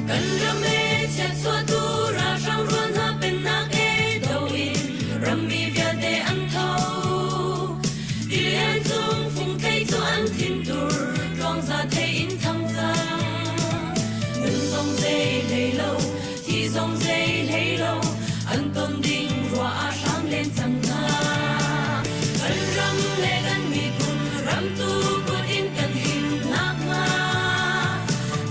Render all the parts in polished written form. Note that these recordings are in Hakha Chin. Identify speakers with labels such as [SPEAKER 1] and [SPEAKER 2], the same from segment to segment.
[SPEAKER 1] Kan ram e chiatchuahtu ralhrang rual hna pennak e do in rammi vialte an tho. Tilian cung fungthei cu an thintur tluangza thei in thang cang. Nun zong zei hlei lo, thi zong zei hlei lo, an ton ding rua ah hram len cang hna. Kan ram le kan miphun ramtu kut in kan him nakhnga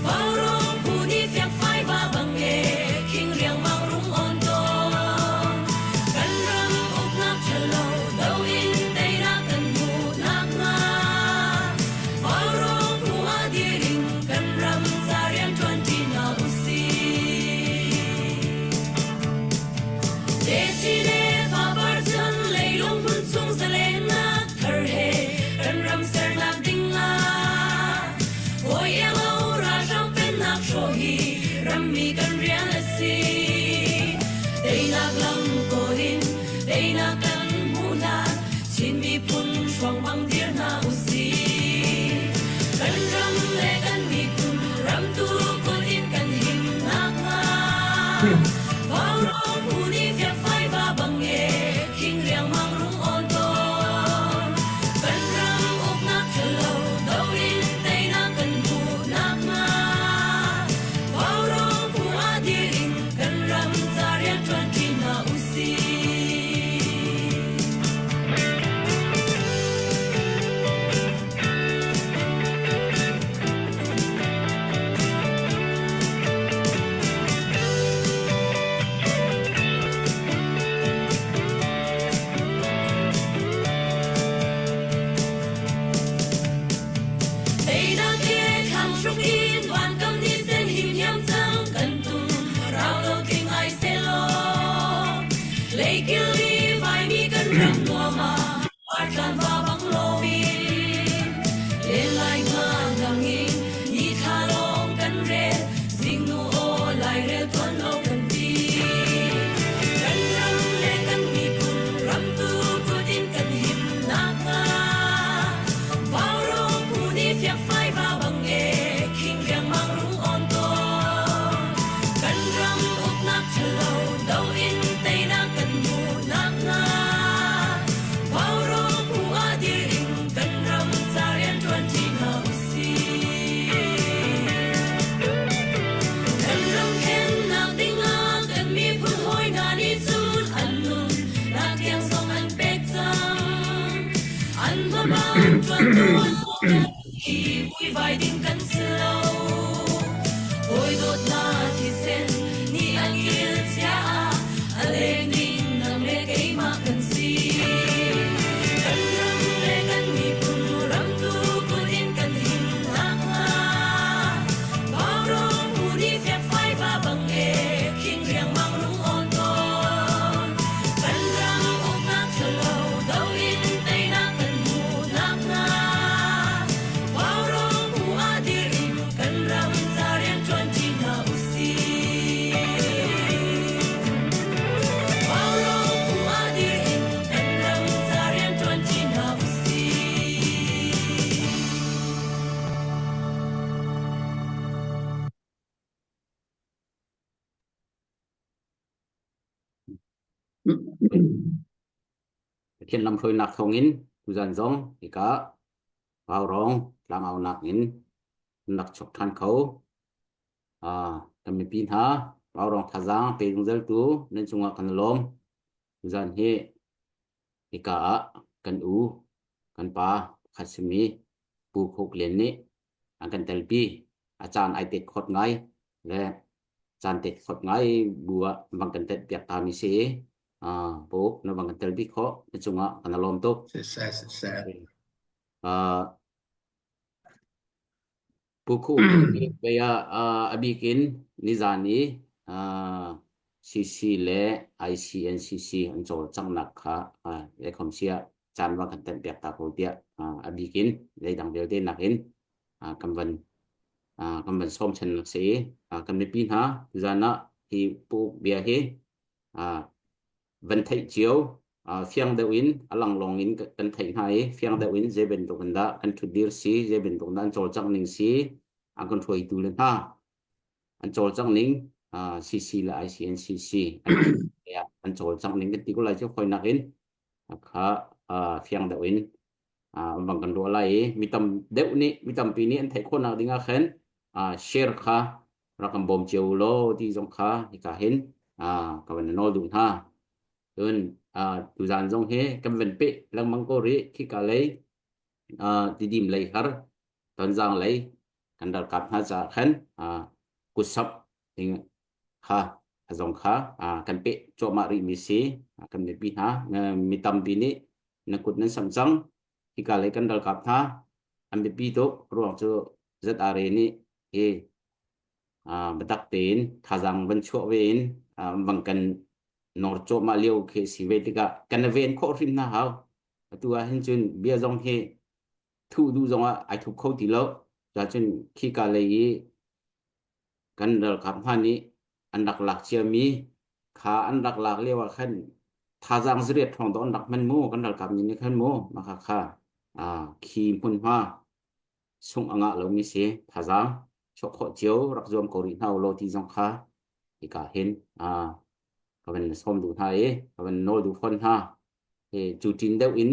[SPEAKER 1] Vaurawng phu nih fiakfai va bang e khing riangmang rung on tawn. Kan ram uknak ṭhalo do in teinak kan hmuh nakhnga Vaurawng phu ah dir in kan ram ca rian ṭuanṭi hna usih. Techin le fapar chan leilung hmun chung zalennak thar he kan ram sernak ding ah hawi iang ralhrang pennak hrawh hi rammi kan rian a si. Teinak lam kawl in teinak kan hmuh hlan Chin miphun hruang bang dir hna usih. Kan ram le kan miphun ramtu kut in kan him nakhnga Vaurawng phu nih fiakfai va bang e khing riangmang rung awn tawn. Kan ram uknak ṭhalo do in teinak kan hmuh nakhnga Vaurawng phu ah dir in kan ram ca rian ṭuanṭi hna usih. Teinak he thlang hruk in vankam ni sen him hiam cang kan tum rau lo tling ai selaw leikil i vaimi kan ram nuam ah Artlan va bang loin len lai nga nang in ni thla lawng kan rel zingnu aw lairel tuan lo kan ti kan ram le kan miphun ramtu kut in kan him nakhnga Vaurawng phu nih fiakfai va bang e khing riangmang rung on tawn kan ram uknak ṭhalo do in teinak kan hmuh nakhnga Vaurawng phu ah dir in kan ram ca rian ṭuanṭi hna usih. Kan ram khennak dingah kan miphun hawi hna nih cun an nun nak tiang zong an pek cang. An hmabang ṭuantu an hi vuivai ding kan si lo. Hawi dawtnak thisen nih an kil cia ah a leng ding nang le keimah kan si. Kan ram le kan miphun ramtu kut in kan him nakhnga Vaurawng phu nih fiakfai va bang e khing riangmang rung awn tawn. Kan ram uknak ṭhalo do in teinak kan hmuh nakhnga Vaurawng phu ah dir in kan ram ca rian ṭuanṭi hna usih. Vaurawng phu ah dir in kan ram ca rian ṭuanṭi hna usih.
[SPEAKER 2] Pathian lamhruainak thawngin tuzan zong hika Vaurawng tlangaunak in an rak chuak ṭhan kho. Uh, kan mipi hna Vaurawng thazaang pe zungzaltu nan cungah kan lawm. Tuzan hi hika ah kan u kan pa pakhat simi Pu Khuk Lian nih an kan telpi. A caan ai tet khot ngai le caan tet khot ngai bu ah bang kan tet piak ta mi si i uh, Pu na bang kan telpi khawh na cungah kan lawm tuk.
[SPEAKER 3] Siseh, siseh.
[SPEAKER 2] Uh, Pu Khu bei ah a bik in nizan i CC le ICNCC an cawlcanghnak kha leikhom sia caan va kan tenhpiak ta ko tiah a bik in leidang vialte nakin kan van kan van sawm channak si i kan mipi hna tuzan ah hi pu bia hi van theih cio. Fiang deuh in a langlawng in kan theih hna i fiang deuh in zei bantuk in dah kan ṭhutdir si, zei bantuk in dah an cawlcangh ning si, an kan hruaitu le hna an cawlcangh ning CC le ICNCC an cawlcangh ning kan ti ko lai cu hawinak in kha fiang deuh in bang kan ruah lai i mi tam deuh nih mi tampi nih an theih khawhnak ding ah khan share kha rak kan bawm cio law ti zong kha hika hin ka van nawl duh hna. Cun tuzaan zong hi kan van peh lengmang ko rih khika lei Tidim lei har Tonzang lei kan ralkap hna caah khan kutsap ding kha a zong kha kan peh cuahmah rihmi si. Kan mipi hna mi tampi nih na kut nan samh cang. Hika lei kan ralkap hna an biapi tuk ruang cu ZRA nih hi biatak tein thazaang van chuah ve in bang kan nawr cuahmah lio khi si ve tikah kan ven khawh hrim hna hau. Atu ah hin cun bia zong hi thuh duh zongah ai thup kho ti lo. Cun khika lei i kan ralkap hna nih an rak lak ciami kha an rak lak lio ah khan thazaang zariat ṭhawng dawh an rak hman mu kan ralkap nih nih khan mu mah kha khi hmunhma sungh a ngah lomi si thazaang chuah khawh cio rak zuam ko rih hna u law ti zong kha hika hin ka van sawm duh hna i ka van nawl duh fawn hna. Cu ṭin deuh in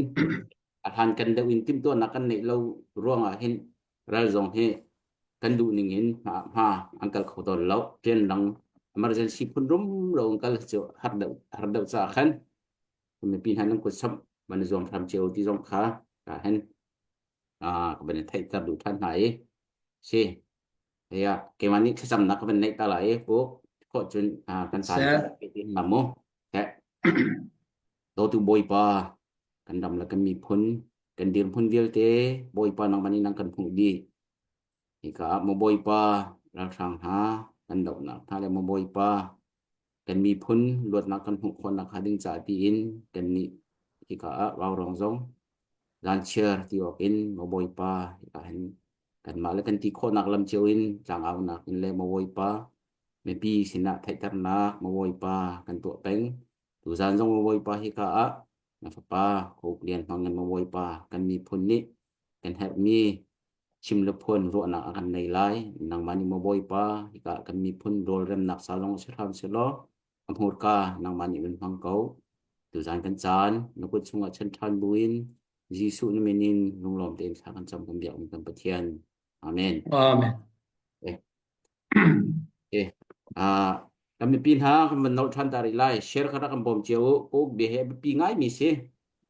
[SPEAKER 2] a hlan kan deuh in timhtuahnak kan neih lo ruangah hin ral zong hi kan duh ning in hma an kal kho tawn lo. Rian dang emergency phun rum lo an kal cu har deuh har deuh caah khan mipi hna nan kut samh van i zuam hram cio ti zong kha ka hin ka van i theihter duh ṭhan hna i si ya keimah nih thlacamnak ka van neih ta lai i pu khawh cun kan caan na mu Dawtu Bawipa kan ram le kan miphun kan dirhmun vialte Bawipa nangmah nih nang kan hmuh dih. Hika ah maw Bawipa ralhrang hna kan dohnak hna le maw Bawipa kan miphun luatnak kan hmuh khawhnak hnga ding caah tiin kannih hika ah vaurawng zong zanchiar ti awk in maw Bawipa hika hin kanmah le kan ti khawhnak lam cio in tlangaunak in le maw Bawipa mipi sinah theihternak maw Bawipa kan tuah peng. Tuzaan zong maw Bawipa hika ah na fapa Hope Lian hmang in maw Bawipa kan miphun nih kan herhmi chim le phuan ruahnak a kan nei lai. Nangmah nih maw Bawipa hika kan miphun rawlremnak sa zong si hram selaw a hmurka nangmah nih vun hmang ko. Tuzaan kan caan na kut chungah chan ṭhan buin Jesuh na min in lunglawm tein thla kan cam kan biak kan Pathian. Amen.
[SPEAKER 3] Amen.
[SPEAKER 2] Eh. Eh. Ah, kan mipi hna kan van nolh ṭhan ta rih lai. Share kha rak kan bawm cio u. Uk bia hi a biapi ngaimi si.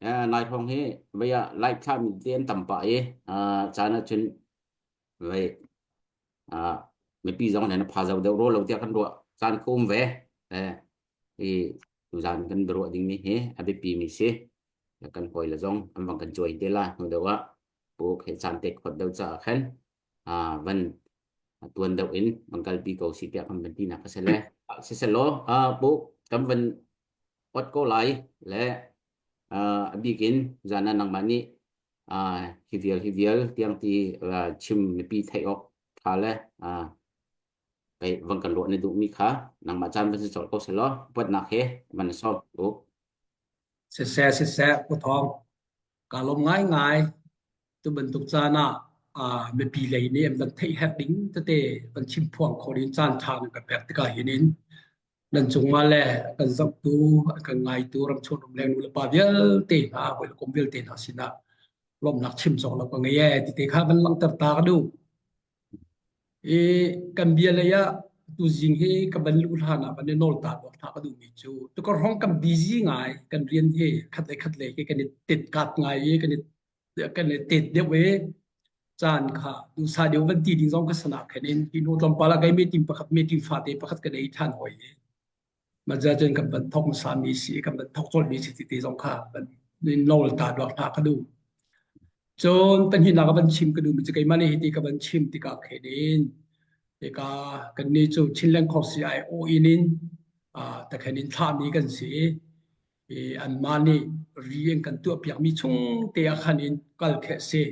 [SPEAKER 2] Eh, nai hrawng hi vei ah live thlahmi te an tam pah i ah, caan ah cun vei ah, mipi zong nih na pha zo deuh ro lo tiah kan ruah caan ka um ve. Eh, i tuzaan kan biaruah dingmi hi a biapi mi si. Kan hawi le zong an vang kan cuai te la hnu deuh ah pu he caan pek khawt deuh caah khan ah, van tuan deuh in van kalpi ko si tiah kan van tinak a si le siselaw pu kan van ot ko lai le a bik in zan ah nangmah nih hi vial hi vial tiang ti chim mipi theih awk tha le kei van kan ruah na duhmi kha nangmah caan van si colh ko selaw upatnak he van sawm u.
[SPEAKER 3] Siseh siseh Pu Thawng Ka lawm ngaingai. Tu bantuk caan ah uh, mipi lei nih an van theih herh ding tete van chim phuang kho ding caan ṭha nan kan pek tikah hin in nan cungah le kan zohtu kan ngaitu ramchung ramleng nu le pa vialte hna hawikom vialte hna sinah lawmhnak chim cawk lo ka ngei ee ti te kha van langhter ta ka duh. I kan bia lei ah tuzing hi ka van luh hlan ah van i nawl ta duak hna ka duhmi cu tukar hrawng kan busy ngai kan rian hi khat le khat le hi kan i tetkat ngai i kan i kan i tet deuh i caan kha duhsah deuh van ti ding zong ka sana khen in hi hnu tlawmpal ah kei meeting pakhat meeting fate pakhat ka nei than hoi i maza cun kan van thok hmasa mi si kan van thok colh mi si ti te zong kha van nawl ta duak hna ka duh. Cun pahnihnak ka van chim ka duhmi cu keimah nih hiti ka van chim tikah khin in hika kannih cu Chinland Khawsi aiawh in in takhen in thlahmi kan si i anmah nih ri an kan tuahpiakmi chung te ah khan in kal khi a si.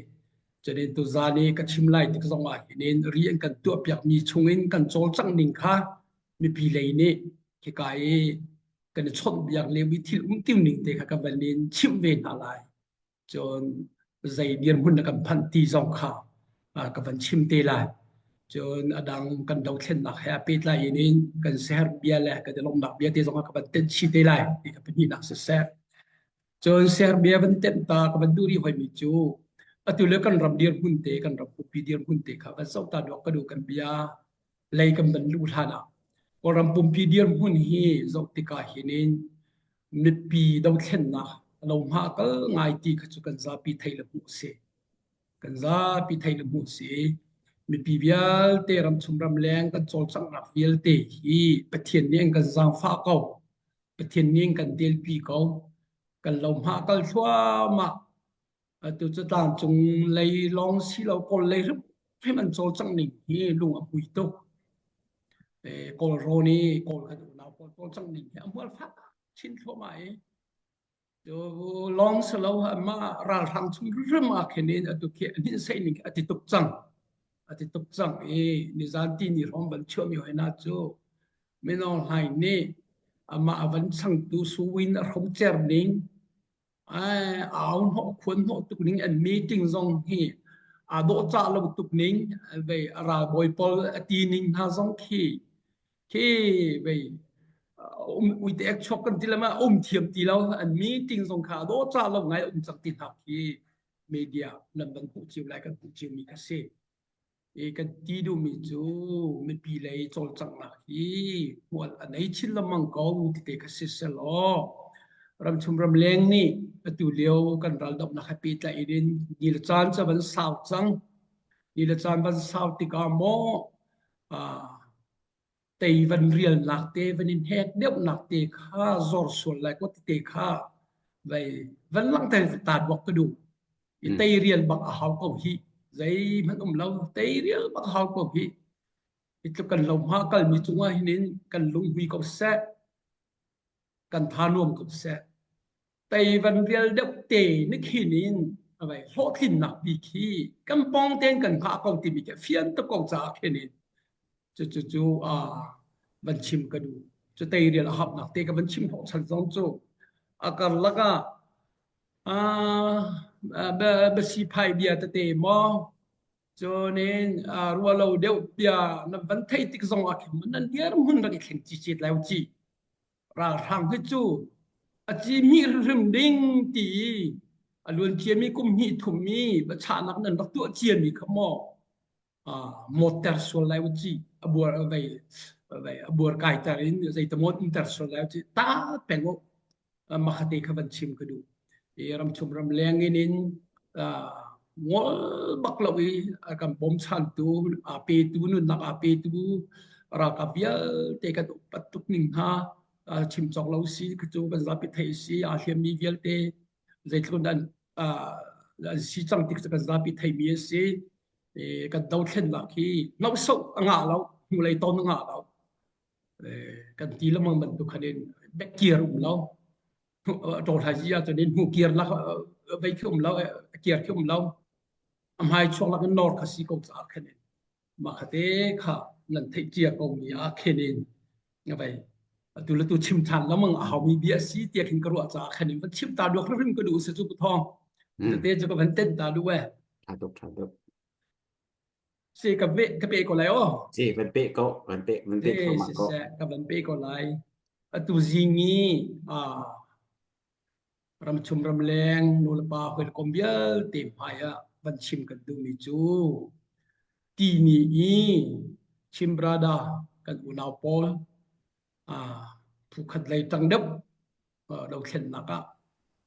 [SPEAKER 3] Cunin tuzaan i ka chim lai tik zong ah hin in ri an kan tuahpiakmi chung in kan cawlcangh ning kha mipi lei nih hika i. Kan i chawnhbiak lio i thil umtu ning te kha ka van in chimh ve hna lai. Cun zei dirhmun na kan phanh ti zong kha ka van chim te lai. Cun a dang kan dothlennak he a pehtlai in in kan siaherh bia le kan i lawmhnak bia te zong ka van tenh chih te lai ti ka pahnihnak siseh. Cun siaherh bia van tenh ta ka van duh rih hoimi cu atu le kan ram dirhmun te kan ram pumpi dirhmun te kha van zoh ta duak ka duh kan bia lei kan van luh hlan ah Kawlram pumpi dirhmun hi zoh tikah hin in mipi dothlennak a lo hma kal ngai ti kha cu kan zapi theih le hmuh a si. Kan zapi theih le hmuh a si. Mipi vialte ramchung ramleng kan cawlcanghnak vialte hi Pathian nih an kan zaangfah ko. Pathian nih an kan telpi ko. Kan lo hma kal thluahmah. Atu cu tlangcung lei lawng si lo Kawl lei hrimhrim an cawlcangh ning hi lung a hmui tuk. Kawl rawn i Kawl kan unau pawl cawlcangh ning hi a hmual fak chin thluahmah i cu lawng si lo amah ralhrang chung hrim ah khin in atu khi a hninhseih ning khi a ti tuk cang. A ti tuk cang i nizan ti ni hrawng van chuahmi hoi na cu Min Aung Hlaing nih amah a van changtu Suwin a hrocer ning au hnawh khuan hnawh tuk ning an meeting zong hi aa dawhcah lo tuk ning vei a ralbawi pawl a ti ning hna zong khi khi vei um uite ek chuak kan ti lama um thiam ti lo an meeting zong kha dawhcah lo ngai um cang ti hna khi media nan van hmuh cio lai kan hmuh cio mi kha si. I kan ti duhmi cu mipi lei cawlcanghnak hi hmual a nei chin lengmang ko ti te kha si selaw ramchung ramleng nih atu lio kan raldohnak he pehtlaih in ni le caan cu van sau cang. Ni le caan van sau tikah maw tei van rialnak te van in hek deuhnak te kha zor sual lai ko ti te kha vei van langhter ta bak ka duh. I tei rial bak a hau ko hi. Zeihmanh um lo tei rial bak a hau ko hi. Hi tluk kan lo hma kalmi cungah hin kan lunghui ko seh. Kan tha nuam ko seh. Tei van rial deuh te ni khin in avai hlawhtlinnak bi khi kan pong ten kan hngah ko timi khi fian tuk ko caah khin in cu cu cu a van chim ka duh. Cu tei rial a hapnak te ka van chim hnawh chan zong cu a karlak ah basi phai bia tete maw cunin rualo deuh bia na van theih tik zong ah khin nan dir hmun rak i thleng ci cit lai ci ralhrang hi cu a ci mi hrim ding ti a luan ciami kum hnih thum mi biachahnak nan rak tuah ciami kha maw motter sual lai ci a buar vei vei a buar kaiter in zeitamawt umter sual lai ci ta peng u makhate kha van chim ka duh i ramchung ram leng in in ngol bak lo i a kan bawmchantu a petu nunnak a petu ralkap vialte kan upat tuk ning hna chim cawk lo si cu kan zapi thei si a hliammi vialte zeitluk an an si cang tik kan zapi theimi a si. Kan dothlennak hi nohsoh a ngah lo hnulei ton a ngah lo. Kan ti lengmang bantuk khan in kir um lo. Ṭawlhai zi ahcun in hnu kir lak vei khi um lo kir khi um lo. A hmai chuak lak in nor kha si ko caah khan in mah kha te kha nan theih cia ko mi ah khin in vei atu le tu chim ṭhan lengmang a haumi bia si tiah khin ka ruah caah khan in van chim ta duak hrim ka duh si cu thawng te cu ka van ten ta duh e
[SPEAKER 2] Ṭha tuk, ṭha tuk.
[SPEAKER 3] Si ka pe ka pe ko lai o.
[SPEAKER 2] Si van pe ko, van pe van pe thluahmah ko.
[SPEAKER 3] Si ka van pe ko lai. Atu zing i ramchung ramleng nulepa hawikom vialte hmai ah van chim kan duhmi cu timi i Chin brother kan unau pawl phukhat lei tang deuh dothlennak ah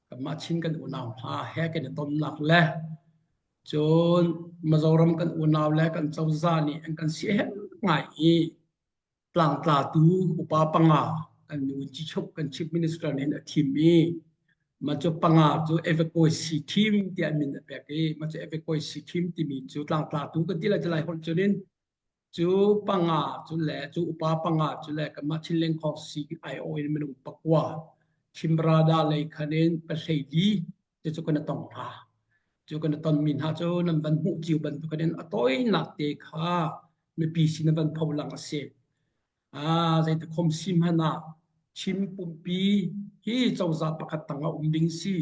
[SPEAKER 3] kanmah Chin kan unau hna he kan i tonnak le cun Mizoram kan unau le kan cozah nih an kan siaherh ngai i tlangtlatu upa panga kan nu Chichuk kan chief minister nih a thim i mah cu panga cu evacuation team tiah min a pek i mah cu evacuation team timi cu tlangtlatu kan ti lai ti lai holh cun in cu panga cu le cu upa panga cu le kanmah Chinleng Khawng CIO in minung pakua Chimrada lei khan in pahleili cu cu kan tong hna. Cu kan tonmi hna cu nan van hmuh cio bantukin in a tawinak te kha mipi sin van pholang a si. Ah, zeiti khom si hmanh ah. Chin pumpi hi cozah pakhat tangah um ding si.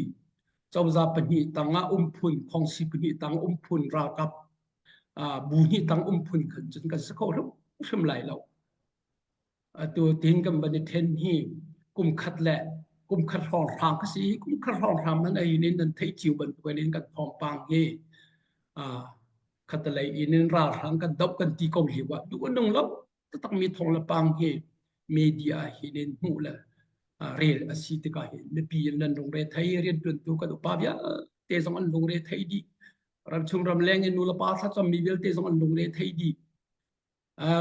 [SPEAKER 3] Cozah pahnih tangah um phun, khongsi pahnih tang um phun, ralkap bu hnih tang um phun khan cun kan si kho hrimhrim lai lo. Atu tin kan van i then hi kum khat le kum khat hrawng hrang ka si. Kum khat hrawng hram man ai in nan theih cio bantuk in kan thawngpang hi khatalei in in ralhrang kan doh kan ti ko lio ah duh a nung lo takmi thawng le pang hi media hi in hmuh le rel a si tikah hin mipi in nan lungre thei riantuantu kan upa vialte zong an lungre thei dih ramchung ramleng in nu le pa thlacammi vialte zong an lungre thei dih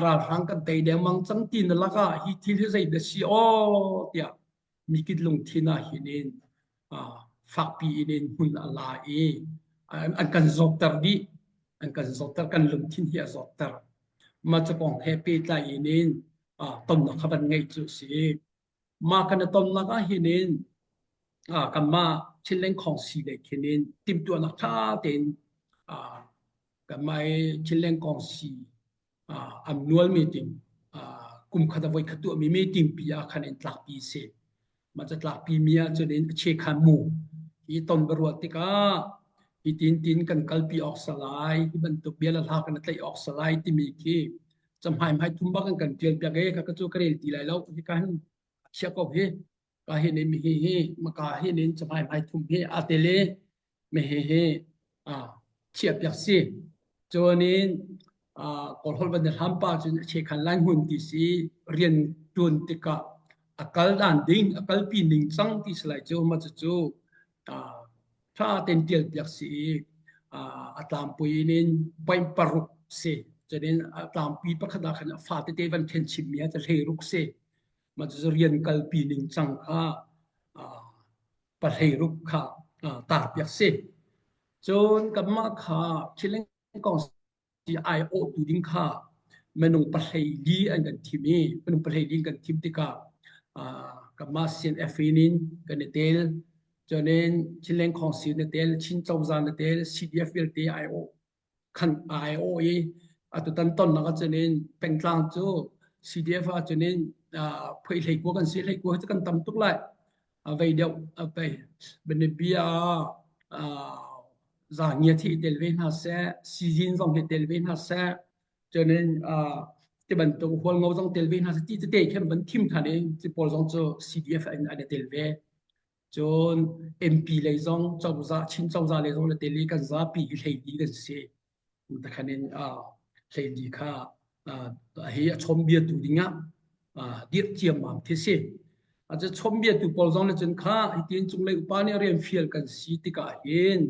[SPEAKER 3] ralhrang kan tei dengmang cang ti na lakah hi thil hi zei dah si aw tiah mikit lungthin ah hin in fakpi in in hmun a la i an kan zawtter dih an kan zawtter kan lungthin hi a zawtter mah cu kong he pehtlai in in tonnak kha van ngeih cu si mah kan i tonnak ah hin in kanmah Chinland Khawngsi lei khin in timhtuahnak ṭha tein kanmah i Chinland Kawngsi annual meeting kum khat a voi khat tuahmi meeting pi ah khan in tlakpi si. Mah ca tlakpi mi ah cun in a chekhan mu hi ton biaruah tikah hi tin tin kan kalpi awk salai hi bantuk bia le hla kan tlaih awk salai timi khi camhai hmai thum bak in kan tial piak e ka cu ka rel ti lai lo hi ka hin chia ko hi ka hi nin hi hi maka hi nin camhai hmai thum hi a te le me hi hi a chia piak si chuanin kawlholh van hlam pa cun a chekhan lai hmun ti si rian tuan tikah a kal dan ding a kalpi ning cang ti salai cu ma cu cu tha ten tial piak si i a tlangpui in point paruk si cunin a tlangpi pakhat ah khan a fa tete van then chim mi a hlei ruk si ma cu rian kalpi ning cang kha pahlei ruk kha tar piak si cun kanmah kha thileng kong si aiawhtu ding kha minung pahlei li an kan thim i minung pahlei li kan thim tikah kanmah CNF in kan i tel cunin Chinland Council na tel Chin cozah na tel CDF vialte aiawh khan aiawh i atutan tonnak ahcun in pengtlang cu CDF ahcun in phuai hlei kua kan si hlei kua cu kan tam tuk lai a vei deuh a pei bianabia zangia thi tel ve hna seh sizin zong hi tel ve hna seh cunin ti bantuk hualngo zong tel ve hna seh ti tete khin van thim than i ti pawl zong cu CDF in an i tel ve cun MP lei zong cozah Chin cozah lei zong na tel i kan zapi hi hleili kan si takhan in hleili kha hi a chawmbiatu dingah dirh ciammam khi si. A cu chawmbiatu pawl zong nih cun kha hitin cunglei upa nih rian fial kan si tikah hin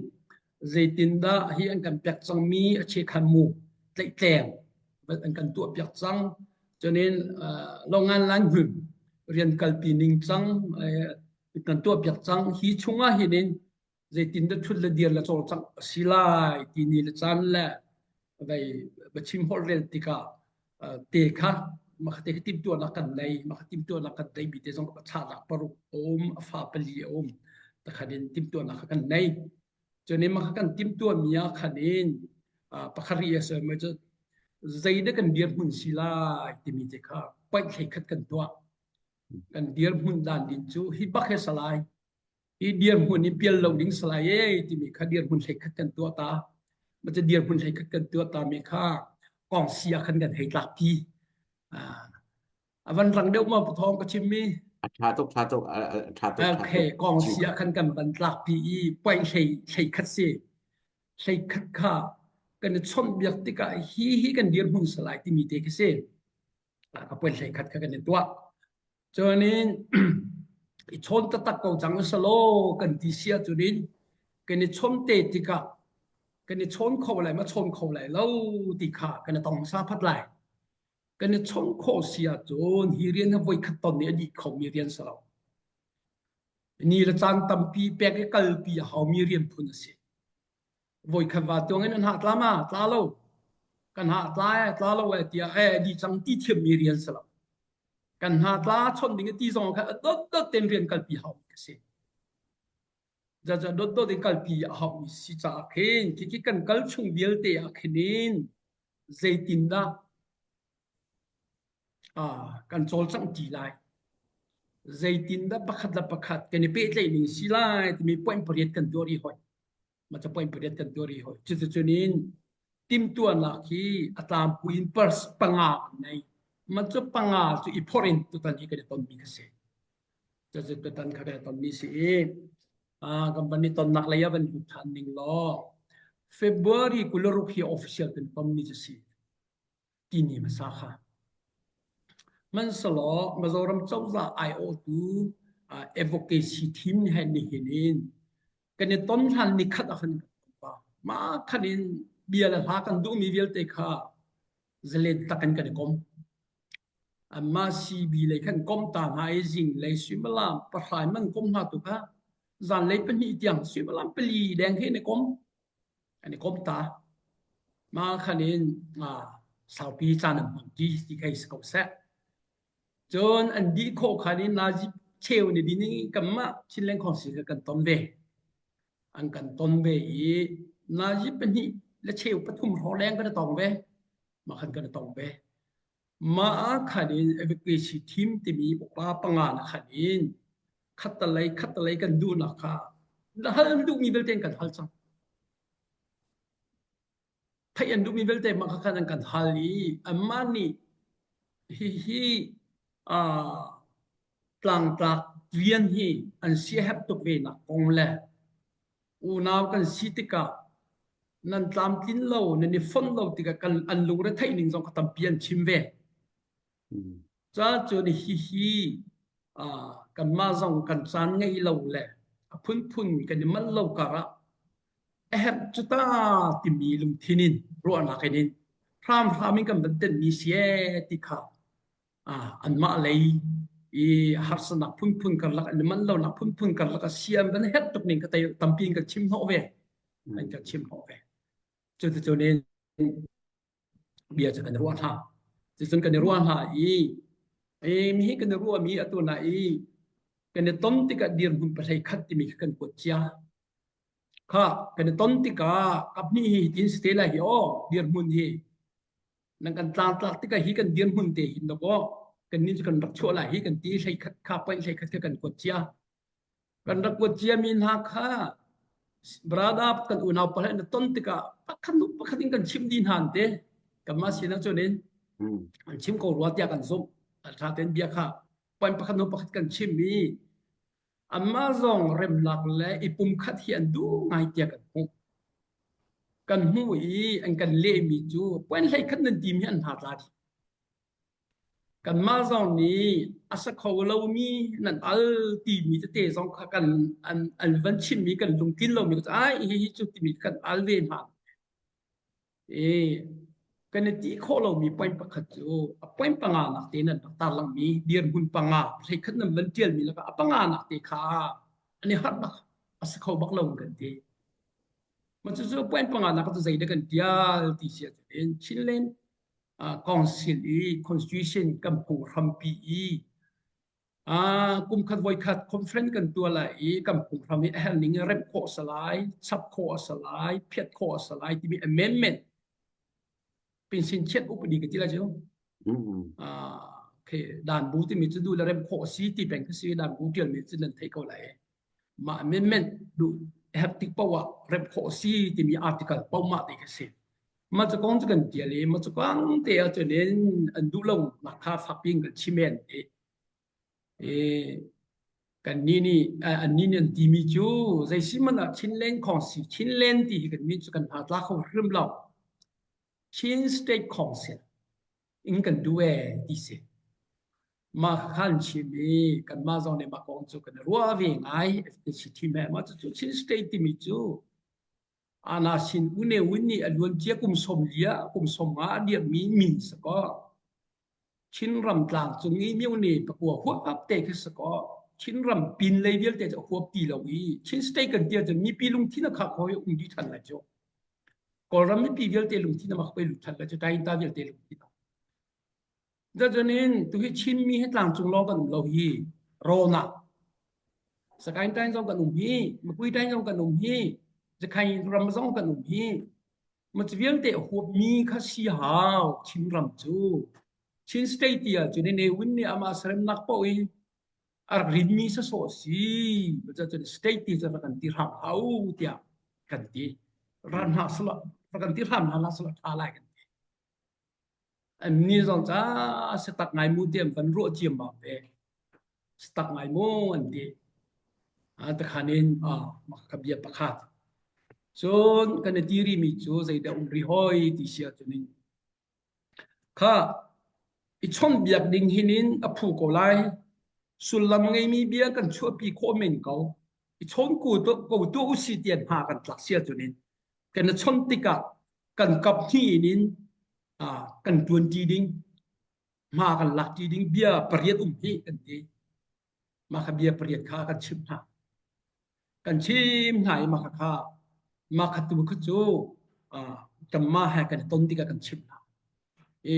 [SPEAKER 3] zeitindah hi an kan pek cangmi a chekhan mu tlaihtleng an kan tuah piak cang cunin longan lan hmun rian kalpi ning cang kan tuah piak cang hi chungah hin in zeitindah ṭhut le dir le cawlcangh a si lai ti ni le caan le vei biachim holhrel tikah te kha mah te kha timhtuahnak kan nei mah kha timhtuahnak kan nei mi te zong a chahnak paruk a um a fa pali a um takhan in timhtuahnak kha kan nei cun mah kha kan timhtuah mi ah khan in pakhat ri a sami cu zeidah kan dirhmun si lai timi te kha paih hlei khat kan tuah kan dirhmun dan din cu hi bak he salai hi dirhmun in pial lo ding salai e timi kha dirhmun hlei khat kan tuah ta ma cu dirhmun hlei khat kan tuah ta mi kha kong si ah khan kan hei tlak pi a van rang deuh ma pathong ka chim mi
[SPEAKER 2] a tha tuk tha tuk a tha tuk tha
[SPEAKER 3] okay kong si ah khan kan van tlak pi i point hlei hlei khat si hlei khat kha kan i chawnh biak tikah hi hi kan dirhmun salai timi te khi si ka point hlei khat kha kan i tuah Cunin i chawn taktak ko cang usalaw kan ti si ahcun in kan i chawn te tikah kan i chawn kho lai ma chawn kho lai lo ti kha kan i tong hmasa phat lai. Kan i chawn khawh si ahcun hi rian hi voikhat ton nih a dih khomi rian si lo. Ni le caan tampi pek i kalpi a haumi rian phun a si. Voikhat va tuang in an hah tla ma? Tla lo. Kan hah tla e, tla lo e tiah e di cang ti thiammi rian si lo. Kan hna tla chawnh ding ti zong kha dot dot ten rian kalpi hau mi si. Jaja dot dot in kalpi a hau mi si caah khin khi kan kal chung vialte ah khin in zeitindah kan cawlcangh ti lai. Zeitindah pakhat le pakhat kan i pehtlaih ning si lai timi point pariat kan tuah rih hoi. Mah cu point pariat kan tuah rih hoi. Cuticun in timhtuahnak hi a tlangpui in pers panga kan nei. Mah cu panga cu i phorh in tutan hi kan i tonmi kha si. Cucu tutan kha kan i tonmi si i kan van i tonnak lei ah van lut ṭhan ning law February 26 hi official kan tonmi cu si. Timi hmasa kha. Hmanhsehlaw Mizoram cozah aiawhtu advocacy team he nihin in kan i ton hlan nikhat ah khan mah khan in bia le hla kan duhmi vialte kha zalen tak in kan i kom. Anmah CB lei khan kom ta hna i zinglei suimilam pahra in man kom hna tu kha zanlei pahnih tiang suimilam pali deng khi an i kom. An i kom ta. Mah khan in saupi caan an hmang ti ti kha si ko seh. Cun an dih khawh khan in nazi cheu ni din in kanmah Chinland Council kha kan ton ve. An kan ton ve i nazi pahnih le cheu pathum hrawng leng kan i tong ve. Mah khan kan i tong ve. Mah ah khan in evacuation team timi upa panga na khan in khattalei khattalei kan duhnak kha hal duhmi vialte kan hal cang. Theih an duhmi vialte mah kha an kan hal i anmah nih hihi tlangtlak rian hi an siaherh tuk ve nak kong le unau kan si tikah nan tlamtlin lo nan i fonh lo tikah kan an lungre theih ning zong kha tampi an chim ve. Ca cun hihi kanmah zong kan caan ngei lo le a phunphun kan i manh lo karah a herh cu ta timi lungthin in ruahnak in hramhram in kan van tenhmi si ee ti kha anmah lei i harsatnak phunphun karlak an i manh lonak phunphun karlak a siam van herh tuk ning ka tampi in kan chim hnawh ve an kan chim hnawh ve. Cuticun in bia cu kan i ruah hna. Cucun kan i ruah hna i mi hi kan i ruahmi atu na i kan i ton tikah dirhmun pahlei khat timi kha kan kuat cia. Kha kan i ton tikah kaphnih hi tin si te lai hi aw dirhmun hi nan kan tlangtlak tikah hi kan dirhmun te hin dakaw kan nin cu kan rak chuah lai hi kan ti hlei khat kha point hlei khat kha kan kuat cia. Kan rak kuat ciami hna kha brother kan unau pa na ton tikah pakhat hnu pakhat in kan chimh dih hna an ti. Kanmah sinah cun in an chim ko rua tiah kan zumh. A ṭha tein bia kha point pakhat hnu pakhat kan chim i anmah zong remnak le i pumkhat hi an duh ngai tiah kan hmuh. Kan hmuh i an kan lehmi cu point hlei khat nan timi an hna tla dih. Kanmah zong nih a sa kho lomi nan al timi tete zong kha kan an, an van chimmi kan lungtlin lomi cu ai hihi cu timi kan al ve hna. E, kan i ti khawh lomi point pakhat cu a point panga nak te nan rak tarlangmi dirhmun panga hleikhat nan van tialmi lakah a panga nak te kha an i harh bak a si kho bak lo kan ti. Ma cucu point panga nak cu zei dah kan tial ti si ahcun Chinland Council i Constitution kan phunghrampi i kumkhat voikhat conference kan tuah lai i kan phunghram hi a herh ning in remh khawh a si lai, chap khawh a si lai, phiat khawh a si lai timi amendment pension chiat upadi ka ti lai cu. Dan bu timi cu duh le remh khawh a si ti peng ka si dan bu tialmi cu nan theih ko lai. Mah amendment duh herh tik paoh ah remh khawh a si timi article paoh mah te ka si. Mah cu kong cu kan tial i mah cu kong te ahcun in an duh lo nak kha fakpi in kan chim en i i kannih nih annih nih an timi cu zei si hmanh ah Chinland Council Chinland ti hi kan min cu kan hna tla kho hrim lo. Chin State Council in kan duh ee ti si. Mah kha an chim i kanmah zong nih mah kong cu kan i ruah ve ngai. FTC thim he mah cucu Chin State timi cu Ana sin U Ne Win nih a luancia kum 40 ah kum 50 a dirhmi min si kaw Chinram tlangcung i myone pakua huap te khi si kaw Chinram pinlei vialte cu a huap ti lo i Chin state kan ti ahcun mipi lungthin a khak hoi um dih ṭhan lai cu. Kawlram mipi vialte lungthin a mak hoi lut ṭhan lai cu Tainta vialte lungthin. Cucaah tuhi Chinmi hi tlangcung lawng kan um lo hi rawn ah Sagaing tain zong kan um hi, Makui tain zong kan um hi, Zakhain ram zong kan um hi. Ma cu vialte a huapmi kha si hau Chinram cu. Chin state ti ahcun Ne Win nih amah seremnak paoh in. A rak rinmi sawsawh a si. Cucun state ti cu rak kan ti hram hau tiah kan ti. Ran hna sala rak kan ti hram hna la sala tha lai kan ti. An ni zong ca si tak ngai mu tiam kan ruah ciam bang ve. Si tak ngai mu an ti. A takhan in a ka bia pakhat. Cun kan i ti rimi cu zeidah um ri hoi ti si ahcun in Kha i chawnhbiak ding hin in a phu ko lai. Sullam ngeimi bia kan chuahpi khawh men ko. I chawn ko tuah usih tiah hna kan tlak si ahcun in kan i chawnh tikah kan kap hnih in kan ṭuanṭi ding, hma kan lakṭi ding bia pariat um hi kan ti. Mah kha bia pariat kha kan chimh hna. Kan chim hna i mah kha mah kha tu kha cu kanmah he kan i ton tikah kan chimh hna. I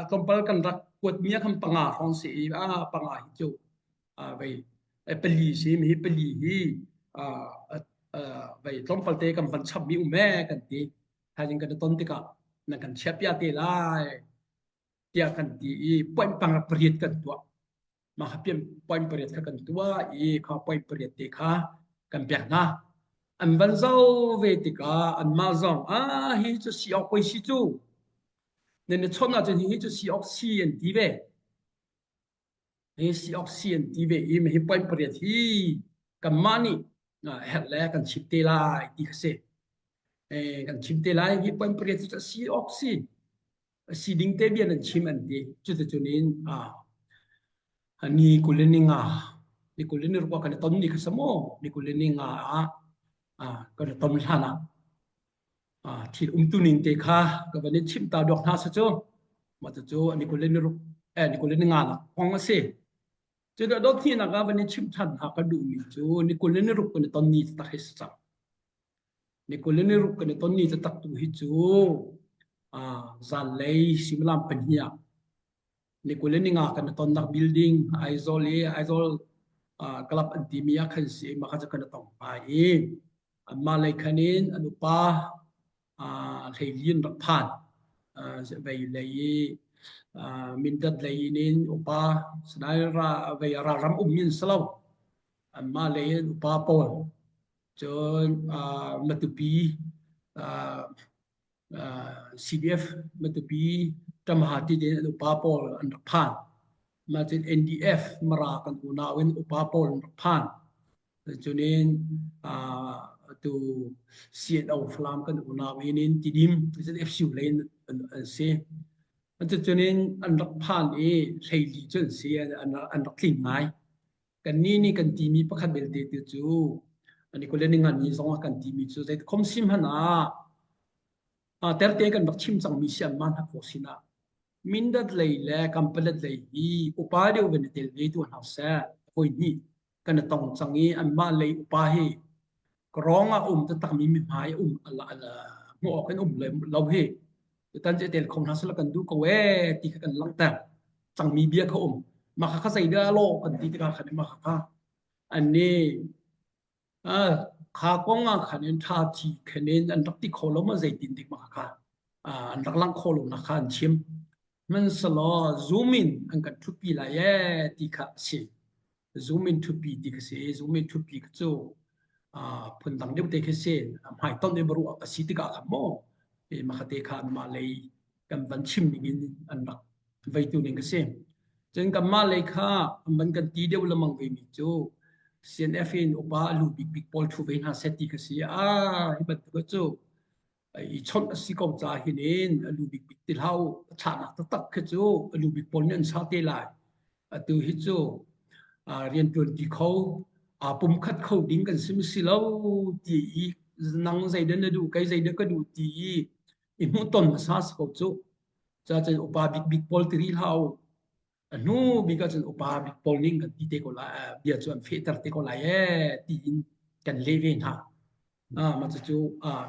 [SPEAKER 3] tlawmpal kan rak kuatmi ah khan panga hrawng si i panga hi cu vei pali si mi hi pali hi vei tlawmpal te kan van chapmi um ee kan ti. Thaizing kan i ton tikah nan kan chiahpiak te lai tiah kan ti i point panga pariat kan tuah. Mah kha point pariat kha kan tuah i kha point pariat te kha kan pek hna. An van zoh ve tikah anmah zong ah hi cu si awk poi si cu. Nan i chawnh ahcun hi cu si awk si an ti ve. Hi si awk si an ti ve i hi point pariat hi kanmah nih herh le kan chim te lai ti kha si. Kan chim te lai hi point pariat cu si awk si. Si ding te bia nan chim an ti. Cuticun in ni kul le ni nga ni kul le ni ruk ah kan i ton ni kha si maw? Ni kul le ni nga ah kan i ton hlan ah thil umtu ning te kha ka van in chimh ta duak hna sa cu. Mah cucu ni kul le ni ruk eh ni kul le ni nga nak kong a si. Cudah dot hnih ah van in chimh ṭhan hna ka duhmi cu ni kul le ni ruk kan i ton ni tak hi si cang. Ni kul le ni ruk kan i ton ni taktak tu hi cu zanlei suimilam pahnih ah ni kul le ni nga kan i tonnak building Aizawl i Aizawl club an timi ah khan si mah kha cu kan i tong hna i anmah lei khan in an upa hleilian rak phan vei lei i Mindat lei in upa sinain ra vei ralram um in si lo anmah lei in upa pawl Cun Matupi CDF Matupi Ṭamha ti in an upa pawl an rak phan. Mah cun NDF Mara kan unau in upa pawl an rak phan. Cun in atu CNO Falam kan unau in in Tidim FCU lei in an si. Cucun in an rak phan i hleili cu an si an rak tling ngai. Kannih nih kan timi pakhat belte te cu ni kul le ni nga ni zong ah kan timi cu zeikhom si hmanh ah terte kan rak chim cangmi si anmah hna khawh sinah Mindat lei le Kampalet lei hi upa deuh van i tel ve tu hna seh voi hnih kan i tong cang i anmah lei upa hi rawng ah um taktakmi mihmai um hmuh awk in um lo hi tutan cu tel kho hna seh kan duh ko ee ti kha kan langhter cangmi bia kha um mah kha kha zeidah lawh kan ti tikah khan mah kha an nih kha kong ah khan in tha thi khan in an rak ti kho lo ma zeitin dik mah kha an rak lang kho lo nak kha an chim hmanhselaw zoom in an kan ṭhutpi lai ee ti kha a si zoom in ṭhutpi ti kha si zoom in ṭhutpi kha cu phundang deuh te khi si hmaitonh in ruah a si tikah khan maw mahate kha anmah lei kan van chim ning in an rak veitu ning a si. Cun kanmah lei kha an van kan ti deuh lengmang ve mi cu CNF in upa a lu bikbik pawl ṭhu ve hna seh ti kha si. Ah, hi bantuk cu i chawnh a si ko ca hin in a lu bikbik ti hlah u. A chahnak taktak khi cu a lu bik pawl nih an sah te lai. Atu hi cu rianṭuan ti kho, aa pumkhat kho ding kan si si lo ti i nang zeidah na duh, kei zeidah ka duh ti i i hmuhton hmasa si ko cu. Cacun upa bikbik pawl ti rih hlah u. A hnu bik ahcun upa bik pawl ning kan ti te ko lai, bia cu an fehter te ko lai ee tiin kan leh ve hna. Ah, mah cucu ah,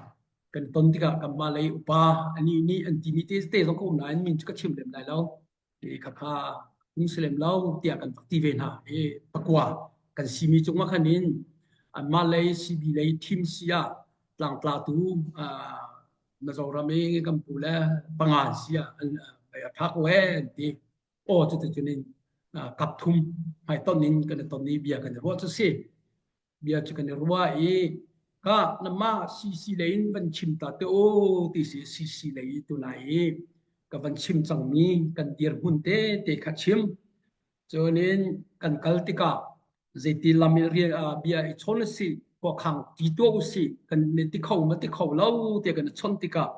[SPEAKER 3] kan ton tikah kanmah lei upa anih nih an timi te te zong ka um nain min cu ka chim lem lai lo. Khakha um si lem lo tiah kan rak ti ve hna. I pakua kan simi cungah khan in anmah lei CB lei thim si ah tlangtlatu Mizoram i kan pu le panga si ah an a tha ko ee an ti. Aw cuticun in. Kap thum hmaitonh in kan i ton i bia kan i ruah cu si. Bia cu kan i ruah i ka namah CC lei in van chim ta te u ti si CC lei i tunai i ka van chim cangmi kan dirhmun te te kha chim. Cunin kan kal tikah zeiti lam in rian bia i chawn usih, khuakhang ti tuah usih, kan ti kho ma ti kho lo tiah kan i chawnh tikah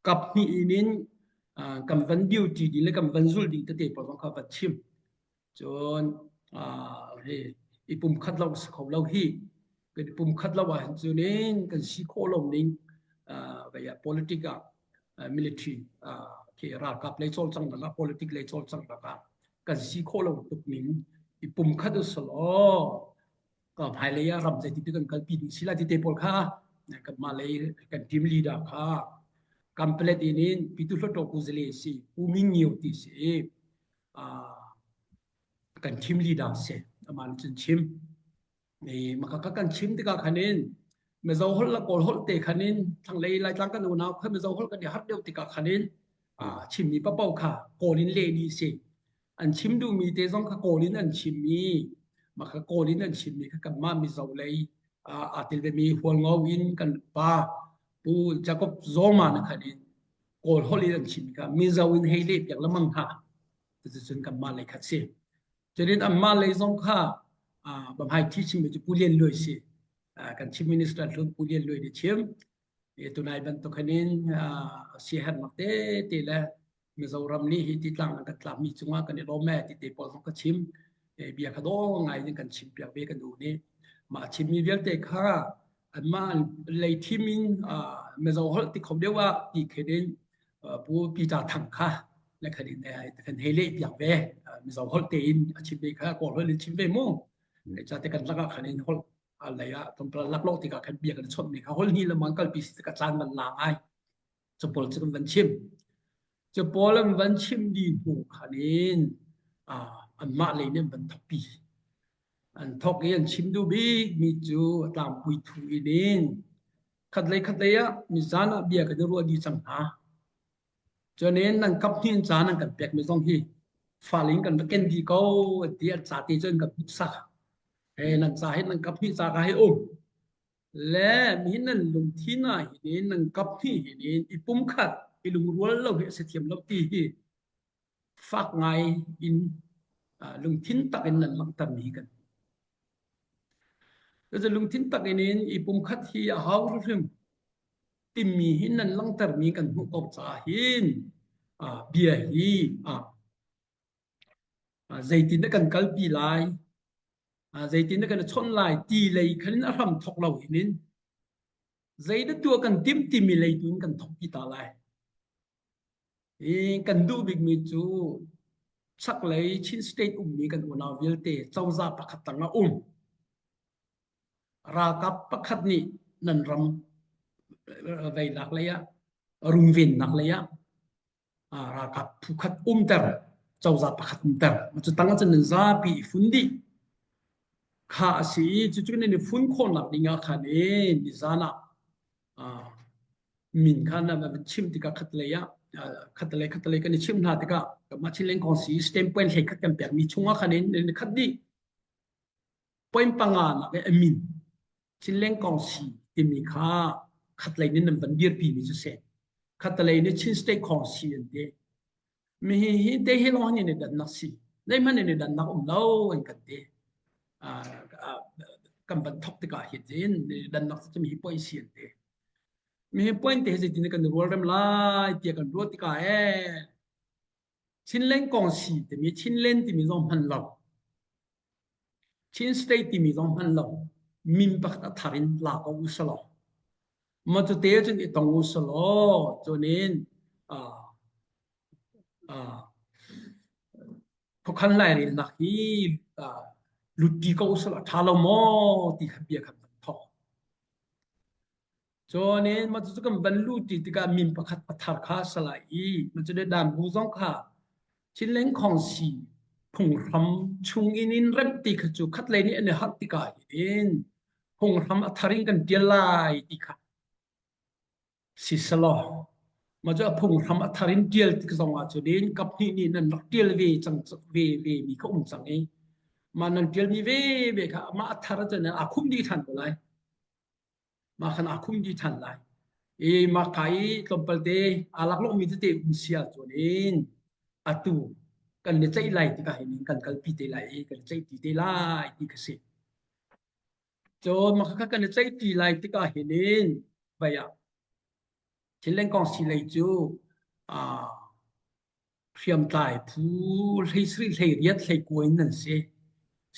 [SPEAKER 3] kap hnih in in kan van duty ding le kan van zulh ding tete pawl zong kha van chim. Cun hi i pumkhat lo si kho lo hi kan i pumkhat lo ahhin cun in kan si khawh lo ning politic ah military khi ralkap lei cawlcanghnak ah politic lei cawlcanghnak ah kan si khawh lo tuk ning i pumkhat usalaw ka hmailei ah ram zeiti kan kalpi ding si lai ti te pawl kha kanmah lei kan team leader kha Kanpalet in in Pitu Hluttaw Kuzale si Pu Ming Ngio ti si kan team leader si amah nih cun chim maka ka kan chim tikah khan in Mizo holh le Kawl holh te khan in thlanglei Laitlang kan unau kha Mizo holh kan i harh deuh tikah khan in chimmi paohpaoh kha Kawl in leh dih si. An chim duhmi te zong kha Kawl in an chimmi mah kha Kawl in an chimmi kha kanmah Mizo lei aa tel vemi Hualngo in kan pa Pu Jacob Zoma na khan in Kawl holh in an chimmi kha Mizo in hei leh piak lengmang hna. Cuticun kanmah lei khat si. Cutin anmah lei zong kha Bamhai thi chimmi cu Pu Lian Luai si. Kan Chief Minister hlun Pu Lian Luai nih chim. Tunai bantuk hin siaherhnak tete le Mizoram nih hi ti tlang an kan tlakmi cungah kan i lawm ee ti te pawl zong ka chim. Bia kha dawh ngai in kan chim piak ve kan u nih. Mah chimmi vialte kha anmah lei thim in Mizo holh ti kho deuh ah ti khin in Pu Peter Thang kha le khan in kan hei leh piak ve. Mizo holh tein a chim ve kha Kawl holh in chim ve mu. Ca te kan lakah khan in holh lei ah tlawmpal laklawh tikah khan bia kan chawnh mi kha holh ni lamang kalpi si tikah caan van la ngai. Cu pawl cu kan van chim. Cu pawl an van chim dih hnu khan in anmah lei nih an van thokpi. An thok i an chim duh bikmi cu a tlangpui thu in in khatlei khatlei ah nizan ah bia kan i ruah dih cang hna. Cun in nan kap hnih in ca nan kan pekmi zong hi fal in kan va ken dih ko an ti an ca te cu an kan hmuhsak. He nan ca hi nan kap hnih ca ka hi um. Le mihin nan lungthin ah hin nan kap hnih hin i pumkhat i lungrual lo hi a si thiam lo ti hi fak ngai in lungthin tak in nan langhtermi hi kan Cucu lungthin tak in in i pumkhat hi a hau hrim timi hi nan langhtermi kan hmuh ko caah hin bia hi zeitin dah kan kalpi lai zeitin dah kan i chawnh lai ti lei khan in a hram thok lo hin in zeidah tuah kan timh timi lei tu in kan thok pi ta lai. Hi kan duh bikmi cu chaklei Chin State ummi kan unau vialte cozah pakhat tang ah um. Ralkap pakhat nih nan ram veinak lei ah rungvennak lei ah ralkap phu khat umter cozah pakhat umter cu tang ah cun nan zapi i fun dih kha a si i cucu nan i fun khawhnak ding ah khan i nizan ah min kha na van chim tikah khatlei ah khatlei khatlei kan i chimh hna tikah kanmah Chinland Council stamp point hlei khat kan pekmi chungah khan in khat dih point panga nak i a min Chinland Council timi kha khatlei nih nan van dirpi mi cu si khatlei nih Chin State Council an ti mi hi hi te hi lawng hin i dannak si zeihmanh in i dannak um lo an kan ti kan van thok tikah hin hin dannak cu mi hi point si an ti mi hi point te hi zeitin kan rualrem lai tiah kan ruah tikah ee Chinland kong si timi Chinland timi zong hman lo Chin State timi zong hman lo min pakhat a thar in la ko u selaw ma cu te cun i tong u selaw cunin Khuakhan lairelnak hi lutpi ko usih a ṭha lo maw ti kha bia kha kan thawk. Cun in mah cucu kan van luh ṭi tikah min pakhat a thar kha a si lai i mah cu dan bu zong kha Chinleng Khawngsi phunghram chung in in remh ti kha cu khatlei nih an i harh tikah hin phunghram a thar in kan ṭial lai ti kha si selaw. Mah cu a phunghram a thar in ṭial tik zong ah cun kaphnih nih nan rak ṭial ve cang ve ve mi kha um cang i mah nan ṭialmi ve ve kha mah a thar cun aa khum dih ṭhan ko lai. Mah khan aa khum dih ṭhan lai. I mah ka i tlawmpal te aa laklawhmi tete um si ahcun in atu kan i ceih lai tikah hin kan kalpi te lai i kan i ceihti te lai ti kha si. Cun mah kha kan i ceihti lai tikah hin in vai ah Thil lengkong silei cu hriamtlai phu hleisarih hleiriat hleikua in nan si.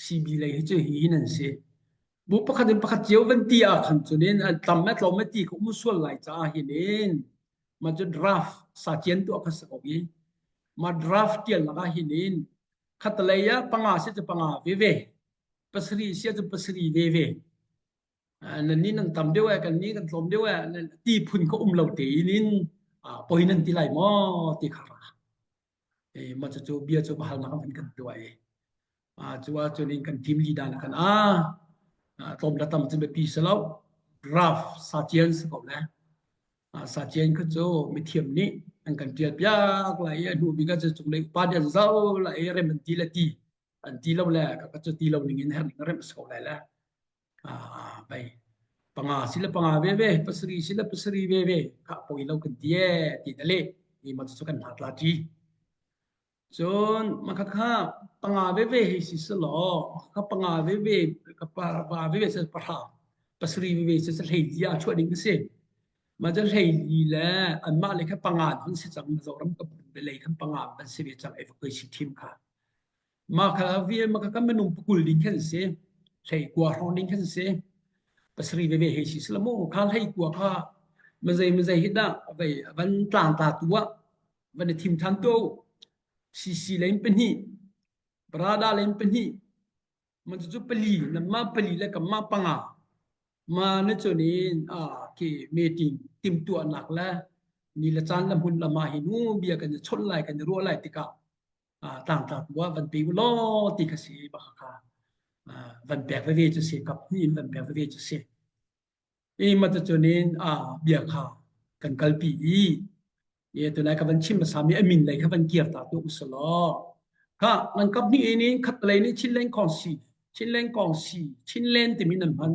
[SPEAKER 3] CB lei hi cu hi nan si. Bu pakhat in pakhat cio van ti ah khan cun in an tam le tlawm le ti kha um sual lai caah hin in mah cu draft sa cian tuah kha si ko i mah draft tial nak ah hin in khatalei ah panga si cu panga veve pasarih si cu pasarih veve Nan nih nan tam deuh eh kan nih kan tlawm deuh eh ti phun kha um lo tein in poi nan ti lai maw ti kha ra. Mah cucu bia cu halnak an kan tuah i cu ahcun in kan team leader na kan a tlawm le tam cu biapi si lo draft sa cian si ko le sa cian kha cu mithiam nih an kan tial piak lai i a hnu bik ah cu cunglei upa nih an zoh lai i rem an ti le ti an ti lo le ka cu ti lo ning in herh ning remh si ko lai le Bei panga si le panga veve, pasarih si le pasarih veve, khah poi lo kan ti ee ti na leh. Mi ma cu kan hna tla ṭi. Cun maka kha panga veve hei si selaw, maka panga veve, ka pa veve se pahra, pasarih veve se se hlei li ah chuah ding a si. Ma cu hlei li le anmah le kha panga an si cang, Mizoram ka lei khan panga an si ve cang, evacuation team kha. Mah kha vial mah kha kan minung pakul ding khan si. Hlei kua hrawng ding khan si. Pasarih veve hei si sila mu kha hlei kua kha mazei mazei hi dah vei van tlang ta tu ah van i thim than tu CC lein pahnih Brada lein pahnih man cu pali nanmah pali le kanmah panga ma na cun in a khi meeting timtuahnak le ni le caan le hmun le ma hi nu bia kan i chawnh lai kan i ruah lai tikah tlangtla tu ah van pe u law ti kha si bak kha van pek veve cu si kap hnih in van pek veve cu si i ma cun in bia kha kan kalpi i e tunai ka van chim hmasa mi a min lei kha van kir ta tu usalaw kha nan kap hnih in in khat lei nih Chinland Kong si Chinland Kong si Chinland timi nan hman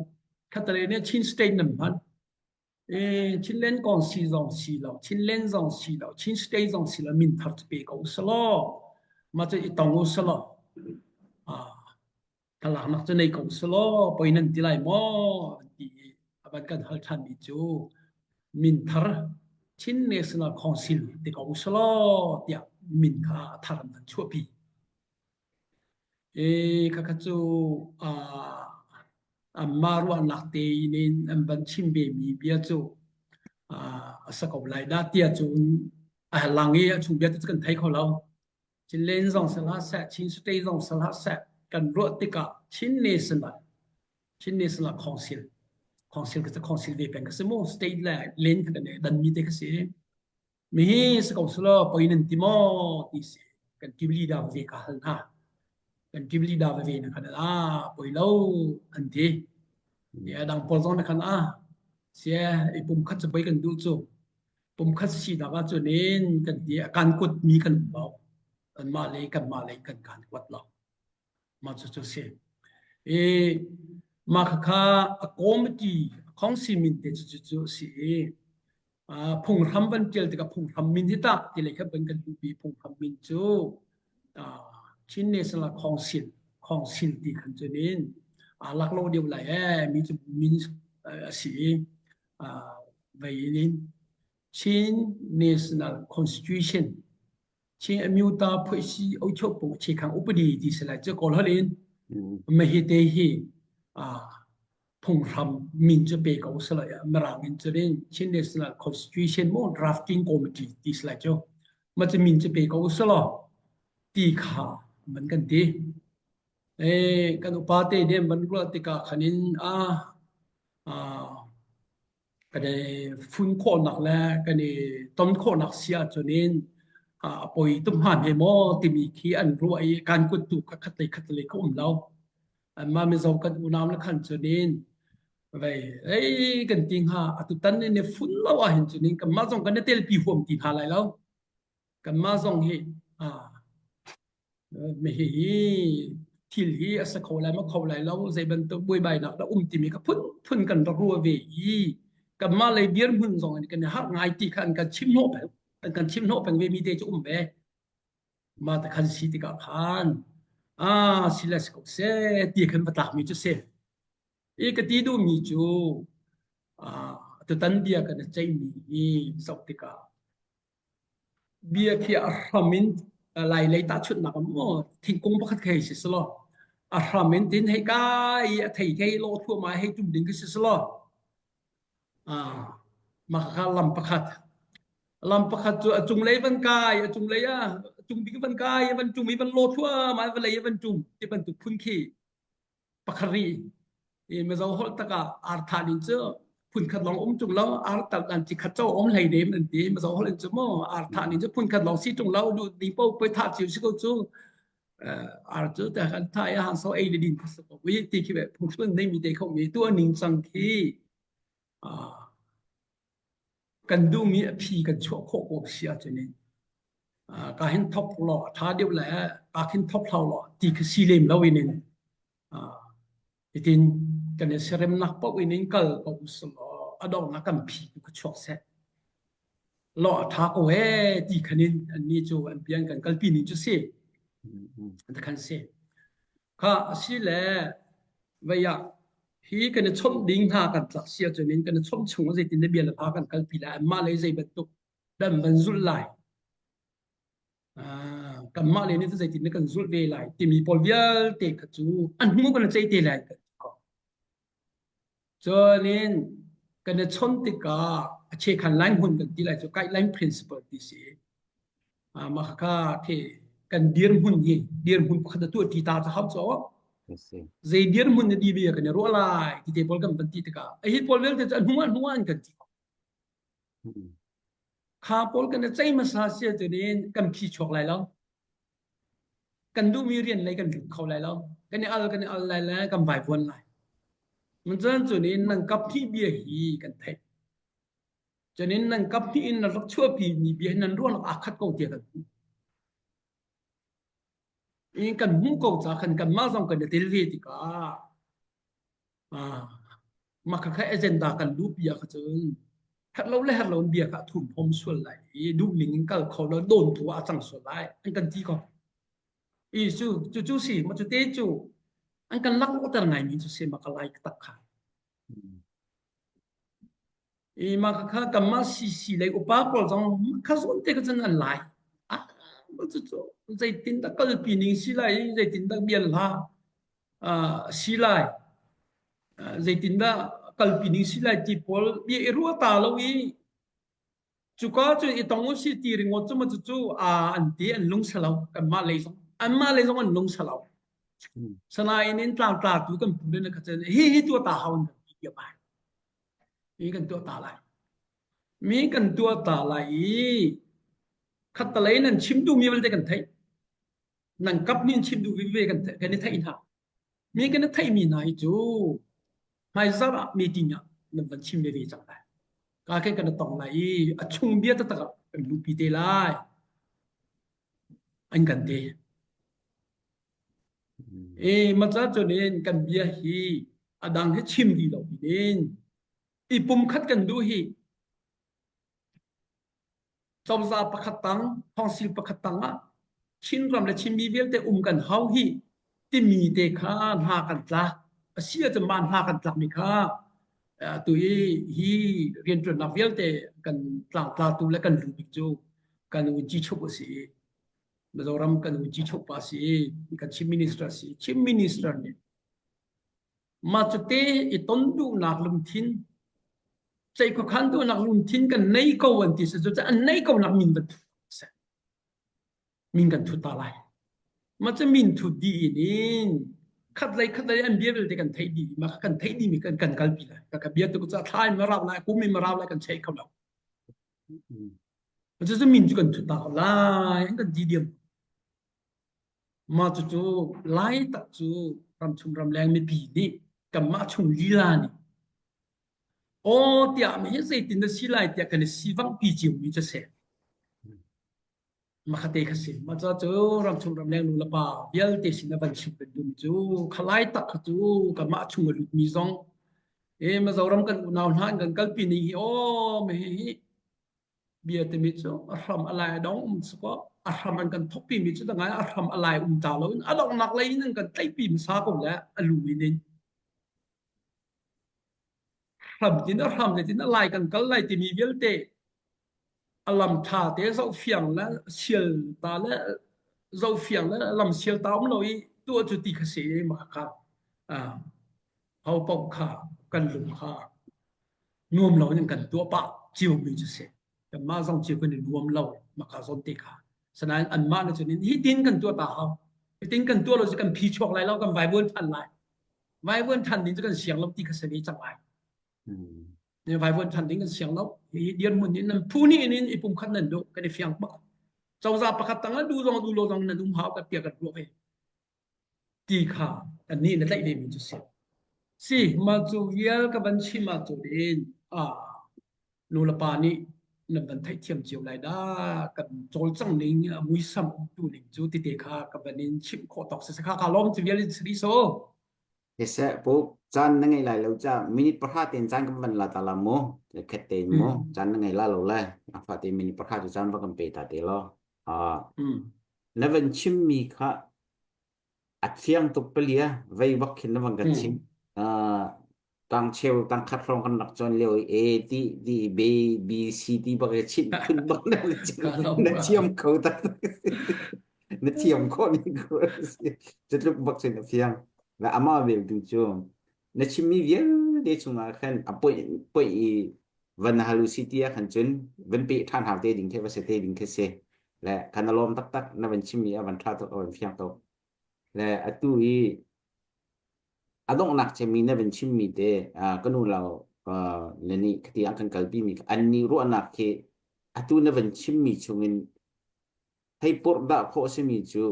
[SPEAKER 3] khat lei nih Chin State nan hman Chinland kong si zong si lo, Chinland zong si lo, Chin State zong si lo, min thar cu pe ko usalaw. Mah cu i tong usalaw. Thlalaknak cu nei ko usalaw, poi nan ti lai maw? An ti i a van kan hal ṭhanmi cu min thar Chin National Council ti ko usalaw tiah min kha a thar an van chuahpi. Khakha cu anmah ruahnak tein in an van chim vemi bia cu a si ko lai dah tiah cun a lang i a chung bia cu kan thei kho lo. Chinland zong si hlah seh, Chin State zong si hlah seh, kan ruah tikah Chin National, Chin National Council, Council ka council ve peng ka si mu, state le len kha kan danmi te ka si. Mihi si ko selaw poi nan ti maw ti si kan team leader ve ka hal hna. Kan team leader ve na khan ah poi lo an ti. Ni a dang pawl zong na khan ah sia i pum khat cu poi kan duh cu. Pum khat si nak ah cun in kan ti a kan kut mi kan um lo. Anmah le kanmah le kan kan kuat lo. Mah cucu a si. I mah khakha a committee, a council min te cucu cu a si i phunghram van ṭial tikah phunghram min hi tah ti lei kha van kan duhpi phunghram min cu Chin National Council Council ti khan cun in aa lak lo deuh lai ee mi cu min a si i vei in Chin National Constitution Chin amyota phoisi ocho pung chikhang upadi ti si lai cu kawl holh in mahi te hi phunghram min cu pe ko si lai mirang in cun in Chin National Constitution mo drafting committee ti si lai cu ma cu min cu pe ko si law ti kha man kan ti e kan upa te dem ban ruah tikah khanin a kan i fun khawhnak le kan i ton khawhnak si ahcun in a poi tuk hnga hme maw timi khi an ruah i kan kut tu kha khatlei khatlei ka um lo. Anmah Mizo kan unau le khan cun in Vei ei kan ti hnga atutan in i fun lo ahhin cun in kanmah zong kan i telpi huam ti hna lai lo. Kanmah zong hi ah hi thil hi a si kho lai maw kho lai lo zei bantuk buaibainak dah um timi kha phunphun kan rak ruah ve i kanmah lei dirhmun zong in kan i harh ngai ti kha an kan chim hnawh peng an kan chim hnawh peng ve mi te cu um ve. Mah te khan si tikah khan ah si le si ko seh ti khan va tlak mi cu si. I ka ti duhmi cu tutan bia kan i ceihmi hi zoh tikah bia khi a hram in Lai lei tahchunhnak ah maw thingkung pakhat khi hei si selaw a hram in tin hei kai i a thei khi hei lawh thluahmah i hei tum ding khi si selaw mah kha lam pakhat lam pakhat cu a cunglei van kai a cunglei ah a cung bik van kai van tum i van lawh thluahmah i vawlei i van tum ti bantuk phun khi pakhat rih i Mizo holh tak ah ar thah ning cu phunkhat lawng um ṭung lo ar tal dan chi khat cho om hlei dem an ti Mizo holh in cu mu ar thah ning cu phunkhat lawng si ṭung lo duh ding po poi thah chiu si ko cu ar cu te kan thah i hang so ei le din sa ko wi ti khi be phung nei mi te kho mi tu ning cang khi kan duhmi a phi kan chuah khawh ko si ahcun in ka hin thok law a ṭha deuh le ka khin thok hlau law ti khi si lem lo in in hitin kan i siaremnak paoh in in kal ko usulaw a donghnak kan phi tu kha chuak seh law a ṭha ko ee ti khan in annih cu an pian kan kalpi ning cu si an khan si kha asi le vei ah hi kan i chawmh ding hna kan tlak si ahcun in kan i chawmh chung ah zeitin dah bia le hla kan kalpi lai anmah lei zei bantuk dan van zulh lai kanmah le nih zeitin dah kan zulh ve lai timi pawl vialte kha cu an hnu kan i ceih te lai kan ti ko cun in kan i chawnh tikah a chekhan line hmun kan ti lai cu guideline principle ti si mah kha khi kan dirhmun hi dirhmun pakhat a tuah ṭi ta ca hau caw zei dirhmun na di bia kan i ruah lai ti te pawl kan van ti tikah a hi pawl vialte cu a hnu ah hnu ah an kan ti ko kha pawl kan i cei hmasa sia cunin kan phi chuak lai lo kan duhmi rian lei kan lut kho lai lo kan i al kan i al lai le kan vaivuan lai mun cun cunin nan kap hnih bia hi kan theih Cunin nan kap hnih in nan rak chuahpi mi bia hi nan ruahnak aa khat ko tiah kan hmuh. I kan hmuh ko ca khan kanmah zong kan i tel ve tikah ah mah kha kha agenda kan luhpi ah kha cun herh lo le herh lo in bia kha a thum hom sual lai i duh ning in kal kho lo dawn tu ah a cang sual lai an kan ti ko. I cu cu cu si ma cu te cu an kan lak ter ngai mi cu si ma ka lai tak kha. I mah kha kanmah CC lei upa pawl zong kha zawn te kha cun an lai. Ah, cucu zeitindah kalpi ning si lai i zeitindah bial hla uh, si lai uh, zeitindah kalpi ning si lai ti pawl bia i ruah ta lo i cuka cu i tong u si ti ringawt cu ma cucu a an ti an lung salo kanmah lei zong anmah lei zong an lung salo sanain in tlangtla tu kan pu le na kha cun hi hi tua ta hau in kan ti tiam ai Mi kan tuah ta lai. Mi kan tuah ta lai i khattalei nan chim duhmi vialte kan theih. Nan kap nih chim duh veve kan kan i theih hna. Mi kan i theihmi hna hi cu hmaizarh ah meeting ah nan van chim veve cang lai. Ka khin kan i tong lai i a chung bia taktak ah kan luhpi te lai. An kan ti. E maca cunin kan bia hi a dang hi chim di lo in i pumkhat kan duh hi cozah pakhat tang council pakhat tang ah Chinram le Chinmi vialte um kan hau hi timi te kha hna kan tlak a si ahcun mah hna kan tlakmi kha tu hi hi rianṭuannak vialte kan tlangtlatu le kan lu bik cu kan Unci Chup a si i Mizoram kan Unci Chup pa si i kan Chief Minister si Chief Minister nih mah cute i ton duhnak lungthin ceikhuakhan duhnak lungthin kan nei ko an ti si cu an nei ko nak min van min kan thut ta lai mah cu min thut dih in in khat lei khat lei an bia vialte kan theih dih mah kan theih dih mi kan kan kalpi lai ka ka bia tu cu thla in ma rau lai kum in ma rau lai kan cheih kho lo cu cu min cu kan thut ta ko lai an kan ti diam mah cu cu lai tak cu ramchung ramleng mipi nih kanmah chung lila nih. Aw tiah mi hi zeitin na si lai tiah kan i sivanghpi ciomi cu si. Makhate kha si. Mah ca cu ramchung ramleng nu le pa vialte sin a van chim kan duhmi cu khalai tak kha cu kanmah chung a lutmi zong e Mizoram kan unau hna an kan kalpi ning hi aw mi hi bia timi cu a hram a lai a dong um si kaw a hram an kan thokpi mi cu ngai a hram a lai um ta lo in a donghnak lei in an kan tlaihpi hmasa ko le a lu in in hram tin a hram le tin a lai kan kal lai timi vialte a lam tha te zoh fiang le sial ta le zoh fiang le lam sial ta um lo i tuah cu ti kha si ma kha ho paoh kha kan lung kha nuam lo in kan tuah pah cio mi cu si kanmah zong cio kan i nuam lo maka zawn te kha sanain anmah na cun hi tin kan tuah ta hau hi tin kan tuah lo cu kan phi chuak lai lo kan vaivuan than lai vaivuan than ding cu kan siang lo ti kha sani cang lai ne vaivuan than ding kan siang lo hi dirhmun in nan phu ni in i pum khat nan duh kan i fiang bak cozah pakhat tang du zong du lo zong nan um hau ka tia kan ruah ve ti kha kan nih na tlaih ve mi cu si si mah cu vial ka van chim ah cun in a nu le pa nih nan van theihthiam cio lai dah kan cawlcang ning a muisam umtu ning cu tite kha ka van in chimh khawh tawk si kha ka lawm cu vial in sri so
[SPEAKER 2] Siseh pu caan na ngei lai lo ca minute pahra ten caan kan van la ta la mu khat tein mu caan na ngei la lo le a fa te minute pahra cu caan va kan pe ta te lo ah na van chim mi kha A thiang tuk palia vei bak khin na van kan chim. Uh, tang cheu tang khat hrawng kan rak cawn lio i A T D B B C T bak i chimh phun bak na na thiam kho tak na thiam khawh ning ko cutluk bak cun a fiang la amah bel tu cu na chimmi vialte chungah khan a poih poih i van halu si ti ah khan cun van pe ṭhan hau te ding khi va si te ding khi si le kan a lawm taktak na van chimmi a van ṭha tuk a van fiang tuk le atu i a donghnak cemmi na van chimmi te ka nu lo le nih khati an kan kalpi mi an ni ruahnak khi atu na van chimmi chungin hei purh dah khawh simi cu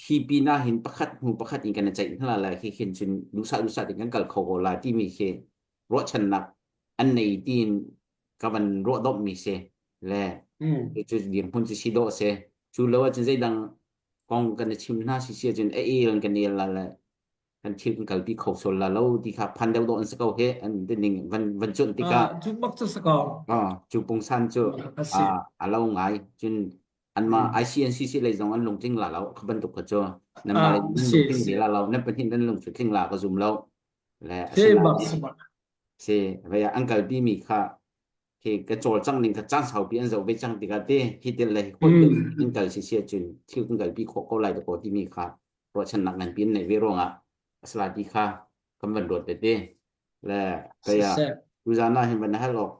[SPEAKER 2] hi pinah hin pakhat hnu pakhat in kan i ceih hna lai khi khin cun duhsah duhsah in kan kal kho ko lai timi khi ruahchannak an nei tiin ka van ruah domhmi si le cu dirhmun cu si dawh si cu lo ahcun zeidang kong kan i chim hna si si ahcun a el kan el la le kan thil kan kalpi kho sol la lo ti kha phan deuh dawh an si ko he an ning van van cuanh tikah
[SPEAKER 3] cu bak cu si ko
[SPEAKER 2] cu pungsan cu a lo ngai cun anmah ICNCC lei zong an lungtling la lo kha bantuk kha cu nanmah lei nan lungtling ve la lo nan pahnih nan lung cu tling la ka zum lo le si vei an kalpi mi kha khi ka cawlcang ning kha caan saupi an zoh ve cang tikah te hi tel le hi tel in kal si sia cun thil kan kalpi khawh ko lai ko timi kha ruahchannak nganpi an neih ve ruangah asala ti kha kan van ruat te te le kaya tuzan ah hin van hal awk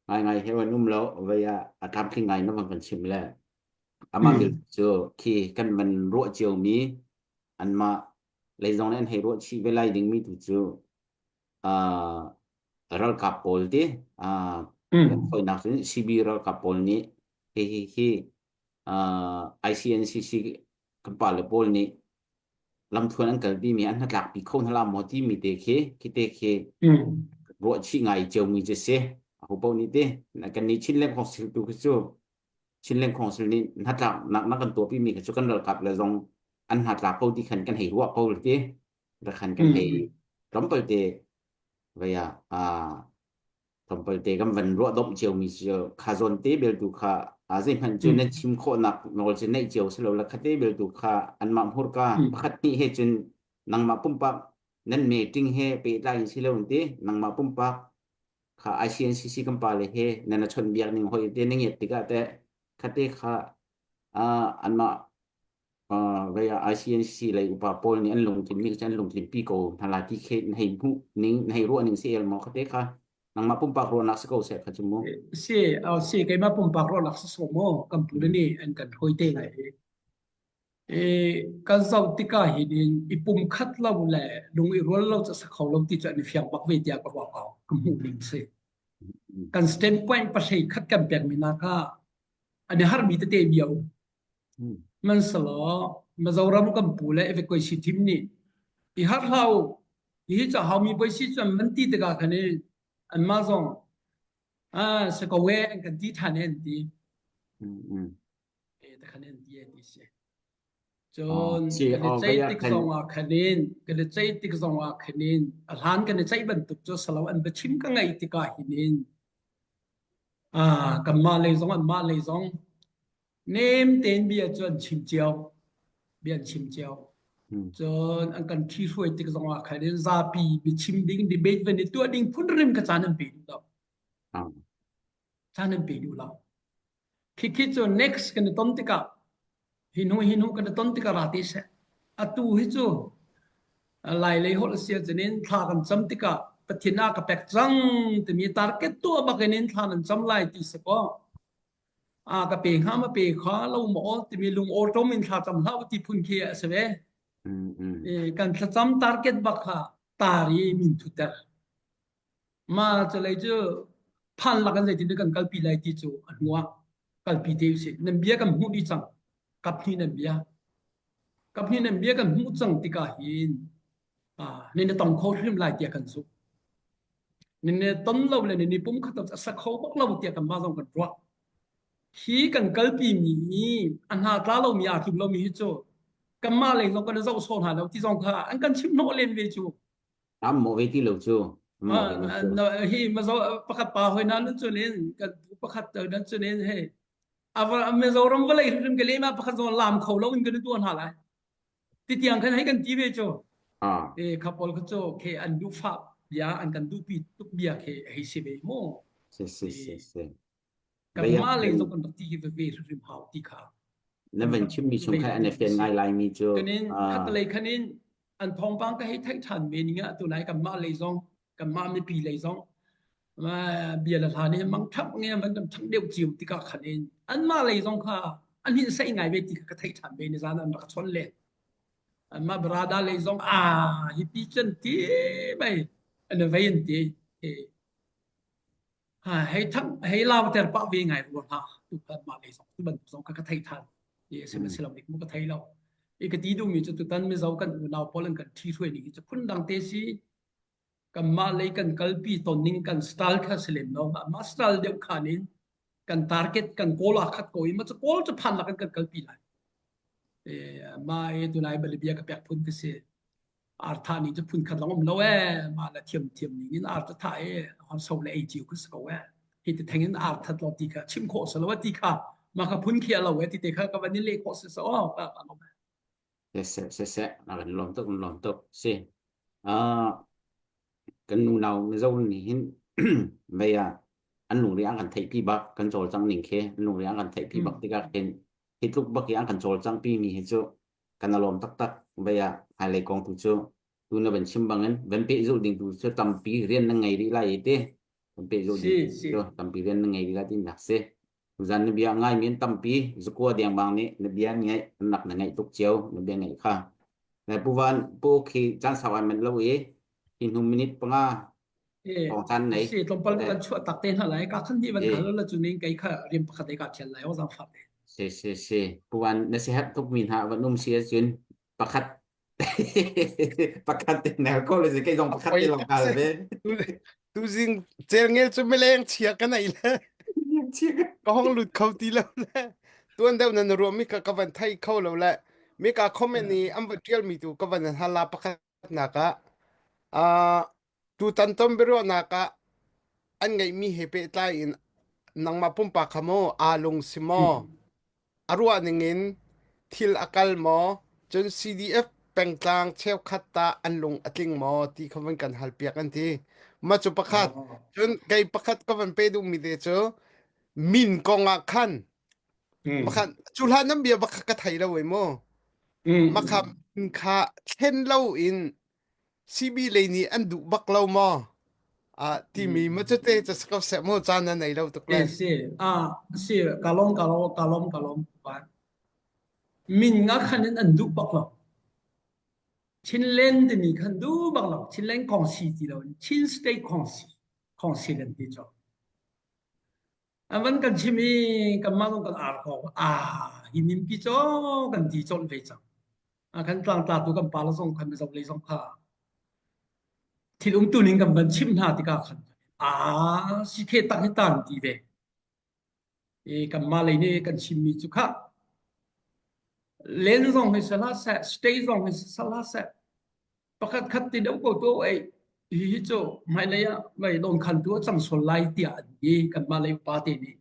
[SPEAKER 2] ngai ngai he van um lo vei ah a tlamtling ngai na van kan chim le amah bil cu khi kan van ruah cio mi anmah lei zong nih an hei ruah chih ve lai ding mi tu cu ralkap pawl ti kan fawinak cun CB ralkap pawl nih hi hi hi ICNCC kan pale pawl nih lamthluan an kalpi mi an hnatlakpi kho hna la maw timi te khi khi te khi ruah chih ngai ciomi cu si aho paoh nih te kan nih Chinland Council tu khi cu Chinland Council nih hnatlak nak nak kan tuahpi mi kha cu kan ralkap le zong an hnatlak ko ti khan kan hei ruah ko ti rakhan kan hei tlawmpal te vaya a tlawmpal te kan van ruah domh ciomi cu kha zawn te bel tu kha a zeihmanh cu nan chim khawhnak nawl cu neih cio si lo la khate bel tu kha anmah hmurka pakhat hnih he cun nangmah pumpak nan meeting he pehtlai in si lo ti nangmah pumpak kha ICNCC kan pa le he nan a chawnh biak ning hoi te na ngiat tikah te khate kha anmah vei ah ICNC lei upa pawl nih an lungtlin mi cu an lungtlin pi ko hna la ti khe na hei hmuh ning na hei ruah ning si el maw khate kha nangmah pumpak ruahnak si ko seh kha cu mu
[SPEAKER 3] Si si keimah pumpak ruahnak si so maw kan pu le nih an kan hoi te lai i e kan zoh tikah hin in i pum khat lo le lung i rual lo cu sa kho lo ti cu an i fiang bak ve tiah ka ruah ko ka hmuh ning si kan standpoint pahlei khat kan pek mi nak ah an i harmi tete bia um Hmanhsehlaw Mizoram kan pu le evacuation team nih i harh hlah u. Hi cu haumi poi si cun man ti tikah khan i anmah zong ah si ko e an kan ti ṭhan e an ti. E ta khan an ti e ti si. Cun kan i ceih tik zong ah khanin kan i ceih tik zong ah khanin a hlan kan i ceih bantuk cu salo an biachim ka ngaih tikah hinin ah kanmah lei zong anmah lei zong nem tein bia cu an chim cio bia an chim cio cun an kan ṭhihruai tik zong ah khanin zapi biachim ding debate van i tuah ding phun rim ka caan an pe duh lo caan an pe duh lo Khikhi cu next kan i ton tikah hi hnu hi hnu kan i ton tikah ra te seh. Atu hi cu Lai lei holh a si ahcun in thla kan cam tikah Pathian a ka pek cang timi target tuah bak in in thla nan cam lai ti si kaw a ka pe hnga ma pe kha lo maw timi lung awṭom in thla cam hlah ti phun khi a si ve. Kan thlacam target bak kha tar i min thutter. Mah culei cu phan lak in zeitin kan kalpi lai ti cu a hnu ah kalpi te usih. Nan bia kan hmuh dih cang. Kaphnih nan bia. Kaphnih nan bia kan hmuh cang tikah hin ah nan i tong kho hrim lai tiah kan zumh. Nan i ton lo le nan i pum khat a sa kho bak lo tiah kanmah zong kan ruah. Hi kan kalpi mi hi a hna tla lomi aa tlum lomi hi cu kanmah lei zong kan i zoh sawh hna lo ti zong kha an kan chimh hnawh len ve cu.
[SPEAKER 2] Am mo ve ti lo cu. Am mo ve lo cu.
[SPEAKER 3] Hi mazo pakhat pa hoi na nun chun in kan pu pakhat nan chun in he ava Mizoram vawlei hrim ke lema pakhat zong lam kho lo in kan tuan hna lai ti tiang khan hei kan ti ve cu e khapol kha cu ke an du fa bia an kan du pi tuk bia ke hei si ve mo
[SPEAKER 2] si si si si
[SPEAKER 3] Kanmah lei zong kan rak ti ve hrimhrim hau ti kha.
[SPEAKER 2] Na van chimmi chung kha an i fian ngai laimi cu.
[SPEAKER 3] Kanin khatlei khanin an thawngpang ka hei theih ṭhan ve ning ah tunai kanmah lei zong kanmah mipi lei zong bia le hla nih mang thap nge van kan thang deuh cio tikah khan in anmah lei zong kha an hin sei ngai ve ti kha ka theih ṭhan ve ni zan an rak chon len anmah brada lei zong a hi pi chan ti mai an vei an ti Hei thang hei lauter pah ve ngai rua hna tu kha mah lei zong tu bantuk zong kha ka thei than i sihmanhsehlaw dik mu ka thei lo i ka ti duhmi cu tutan Mizo kan unau pawl an kan ṭhi hruai ning hi cu phun dang te si kanmah lei kan kalpi ton ning kan style kha si lem lo mah style deuh khan in kan target kan goal a khat ko i ma cu goal cu phan lak in kan kalpi lai e ma e tunai balibia ka pek phun ka si Ar thah ning cu phunkhat lawng um lo ee. Mah le thiam thiam ning in ar cu thah i so le ei cio khi si ko ee. Hi ti theng in ar that lo ti kha chim khawh si lo ti kha mah kha phun khi a lo ee ti te kha ka van in leh khawh si so ka ka lawm.
[SPEAKER 2] Siseh siseh na kan lawm tuk kan lawm tuk si. Uh, kan nunau Mizo nih hin vei ah an lungri an kan theihpi bak kan cawlcang ning khi an lungri an kan theihpi bak tikah khin hi tluk bak i an kan cawlcang pi mi hi cu kan alawm taktak vei ah hmailei kong tu cu tu na van chim bangin van pehzulh ding tu cu tampi rian na ngei rih lai i ti van pehzulh ding tu cu tampi rian na ngei rih lai ti nak si tuzan na bia ngai mi an tampi zakua deng bang nih na bia ngeih an nak na ngeih tuk cio na bia ngeih kha na pu van pu khi caan sau ai manh lo i hi hnu minute panga thong caan nei
[SPEAKER 3] si tlawmpal kan chuah tak te hna lai ka khan ni van kal la cu ning kei kha rian pakhat ei ka thial lai o zang fa te
[SPEAKER 2] si si si puan na si hat tuk mi hna van um si ahcun pakhat pakhat te na ko le kei zong pakhat te long kal ve
[SPEAKER 4] tu zing cel ngel cu mileng chia kan ei le ka hong lut kho ti lo le tuan deuh nan ruah mi ka ka van thai kho lo le mi ka comment ni an va tial mi tu ka van hala pakhat nak ah uh, tutan ton biaruahnak ah an ngeihmi he pehtlai in nangmah pumpak kha maw aa lung si maw a ruah ningin thil a kal maw cun CDF pengtlang cheukhat ta an lung a tling maw ti kha van kan halpiak an ti mah cu pakhat cun kei pakhat ka van pe duhmi te cu min kong ah khan makhan cu hlan nan bia bak ka thei lo ei mu makha kha thlen lo in CB lei nih an duh bak lo maw? Ah, timi ma cu te ca ko seh mu caan na nei lo tuk le.
[SPEAKER 3] Si, ah, si, ka lawm, ka lawm, ka lawm, ka lawm. Min nga khan in an duh bak lo. Chinland timi khan duh bak lo. Chinland Kongsi ti lo in Chin State Kongsi, Kongsi kan ti cawk. An van kan chim i kanmah zong kan ar ko. Ah, hi nimpi caw kan ti colh ve cang. Ah, kan tlangtlatu kan pa le zong khan mizo lei zong kha. Thil umtu ning kan van chimh hna tikah khan aa si the tak hi tan ti ve. I kanmah lei nih kan chimmi cu khah len zong hi si hlah seh, state zong hi si hlah seh, pakhat khat ti deuh ko tu ei hi hi cu hmailei ah vei dawnkhan tu a cang sual lai tiah an ti kanmah lei upa te nih.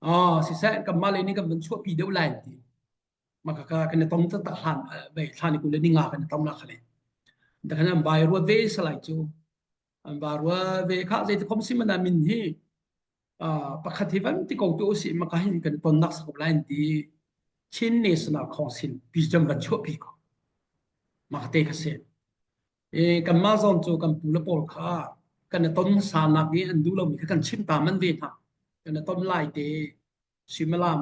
[SPEAKER 3] Ah siseh kanmah lei nih kan van chuahpi deuh lai an ti. Maka kan i tong taktak hlan vei thla ni 20 ni nga kan i tong la khale. Dakhan an bai ruat ve salai cu an ba rua ve kha zei khom si mana min hi pakhat hi van ti ko tu si maka hin kan ton nak sak lai ti Chin National Council pi jam van chuah pi ko maka te kha se e kan ma zon cu kan pu le pawl kha kan ton sa nak i an du lo mi kha kan chim ta man ve hna kan ton lai te suimilam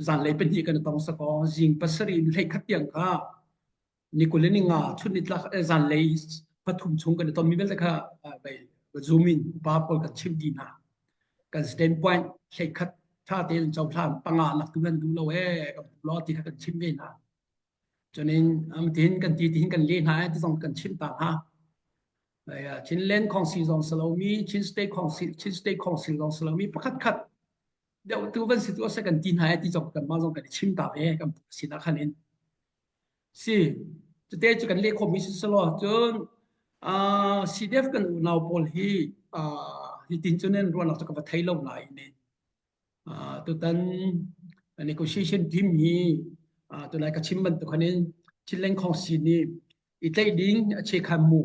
[SPEAKER 3] zanlei pahnih kan tong sakaw zing pasarih in hlei khat tiang kha ni 20 ni nga chun ni tlak zanlei pathum chung kan i tonmi vialte kha zoom in upa pawl kan chimh dih hna kan standpoint hlei khat tha tein cohlan panga nak tu nan duh lo ee kan duh lo ti kha kan chim ve hna cunin am tin kan ti tin kan le hna ti zong kan chim ta hna Chinland Council zong salomi Chin State Council Chin State Council zong salomi pakhat khat deuh tu van si tu ase kan ti hna ti zong kan mah zong kan i chim ta ve kan sinah khan in si cute cu kan leh khomi si selaw cun CDF kan unau pawl hi hi tin cun in ruahnak cu ka va thei lo nain ni tutan negotiation team hi tunai ka chim bantuk khan in Chinland Council nih i tlaih ding a chekhan mu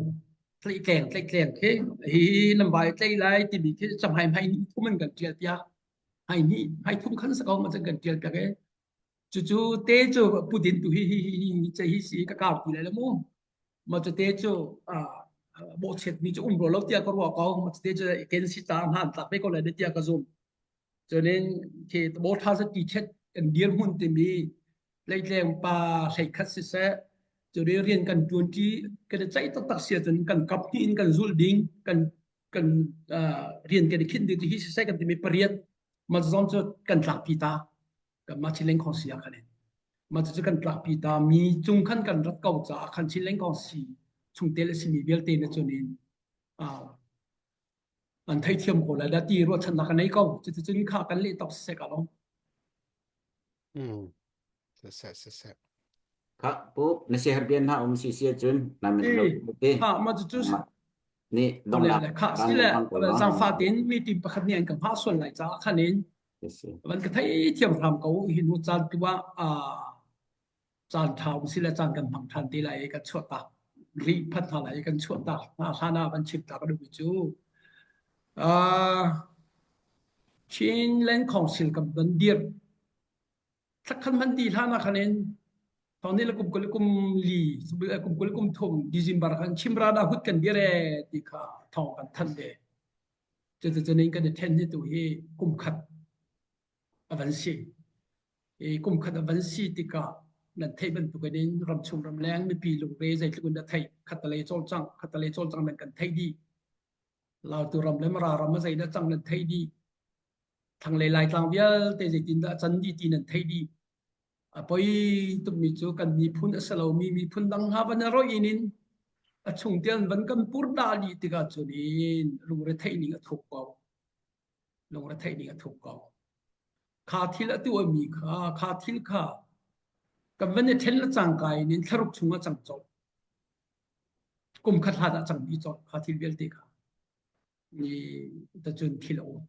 [SPEAKER 3] tlaih tleng tlaih tleng khi hi nan vai tlaih lai timi khi camhai hmai ni thum an kan tial piak hmai ni hmai thum khan sa ko ma chan kan tial piak e cucu te cu Putin tu hi hi hi hi ce hi si ka kau ti lai lo mu ma cu te cu bawhchiat mi cu um ro lo tiah ka ruah ko ma cu te cu ken si ta hman tlak ve ko lai tiah ka zum cunin khi bo tha za ti chet kan dir hmun timi leitleng pa hlei khat siseh cu rian kan tuan ti kan i ceih taktak sia cun kan kap hnih in kan zulh ding kan kan rian kan i khinh ding hi siseh kan timi pariat ma zong cu kan tlak pi ta kan mah Chinland Council ah khan in mah cu kan tlak pi ta mi cung khan kan rat ko caah khan Chinland Council chungtel a simi vialte na cun in an theithiam ko lai dah ti ruahchannak ka nei ko cuticun kha kan leh tawk siseh ka lawm
[SPEAKER 4] Mm. Siseh siseh.
[SPEAKER 2] Kha pu na si herbian na um si si cun na min lo ti.
[SPEAKER 3] Ha ma cu cu
[SPEAKER 2] Ni dongnak
[SPEAKER 3] kha si le zangfa tin meeting pakhat nih an ka hma sual lai caah khan in van ka thei thiam hram ko hi nu caan tu ah caan ṭha um si le caan kan hmang ṭhan te lai i kan chuah tak rih phat hna lai i kan chuah tak hna hlan ah van chim ta ka duh mi cu Chinland Council kan van dir thlakhan man ti hlan ah khan in thawng ni le kum kul kum li kum kul kum thum December khan Chimrada hut kan dir e ti kha thawng kan thanh ve cuticun in kan i then hi tu hi kum khat a van si. I kum khat a van si tikah nan theih bantukin in ramchung ramleng mipi lungre zeitluk in dah theih khattalei cawlcangh khattalei cawlcangh nan kan theih dih. Lautu ram le Mara ram a zeidah cang nan theih dih. Thlanglei Laitlang vialte zeitindah a can dih ti nan theih dih. A poi tukmi cu kan miphun a si lomi miphun dang hna van i roih in in a chungtel van kan pur dah dih tikah cun in lungre theih ning a thuk ko. Lungretheih ning a thuk ko. Kha thil a tuahmi kha, kha thil kha kan van i ṭhen le cangka in in thlaruk chung a cang colh. Kum khat hlat ah cang dih colh kha thil vialte kha. Ni tacun thil a um.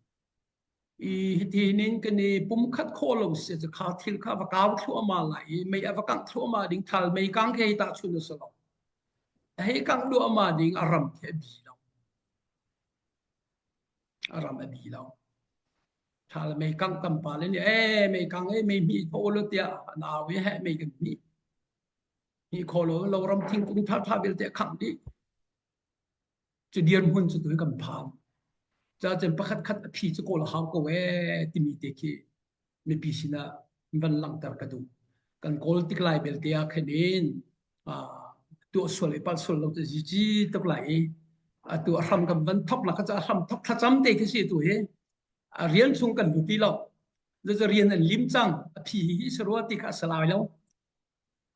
[SPEAKER 3] I hiti ning kan i pumkhat khawh lo si cu kha thil kha va kau thluahmah lai i mei a va kangh thluahmah ding thal mei kang khi hei tahchun a si lo. A hei kangh duahmah ding a ram khi a bi lo. A ram a bi lo. Ṭhal mei kangh kan pale nih ee mei kang ee mei hmih kho lo tiah an au i heh mei kan hmih. Hmih kho lo loram thingkung ṭhaṭha vialte a khangh dih. Cu dirhmun cu tu kan phan. Cacun pakhat khat a phi cu kawl a hau ko ee timi te khi mipi sinah van langhter ka duh. Kan kawl tik lai belte ah khin in tuah sual i palh sual lo cu zici tuk lai i atu a hram kan van thok la kha a hram thok thlacam te khi si tu hi a rian chung kan lut ti lo cu rian an lim cang a phi hi sarua ti kha a salai lo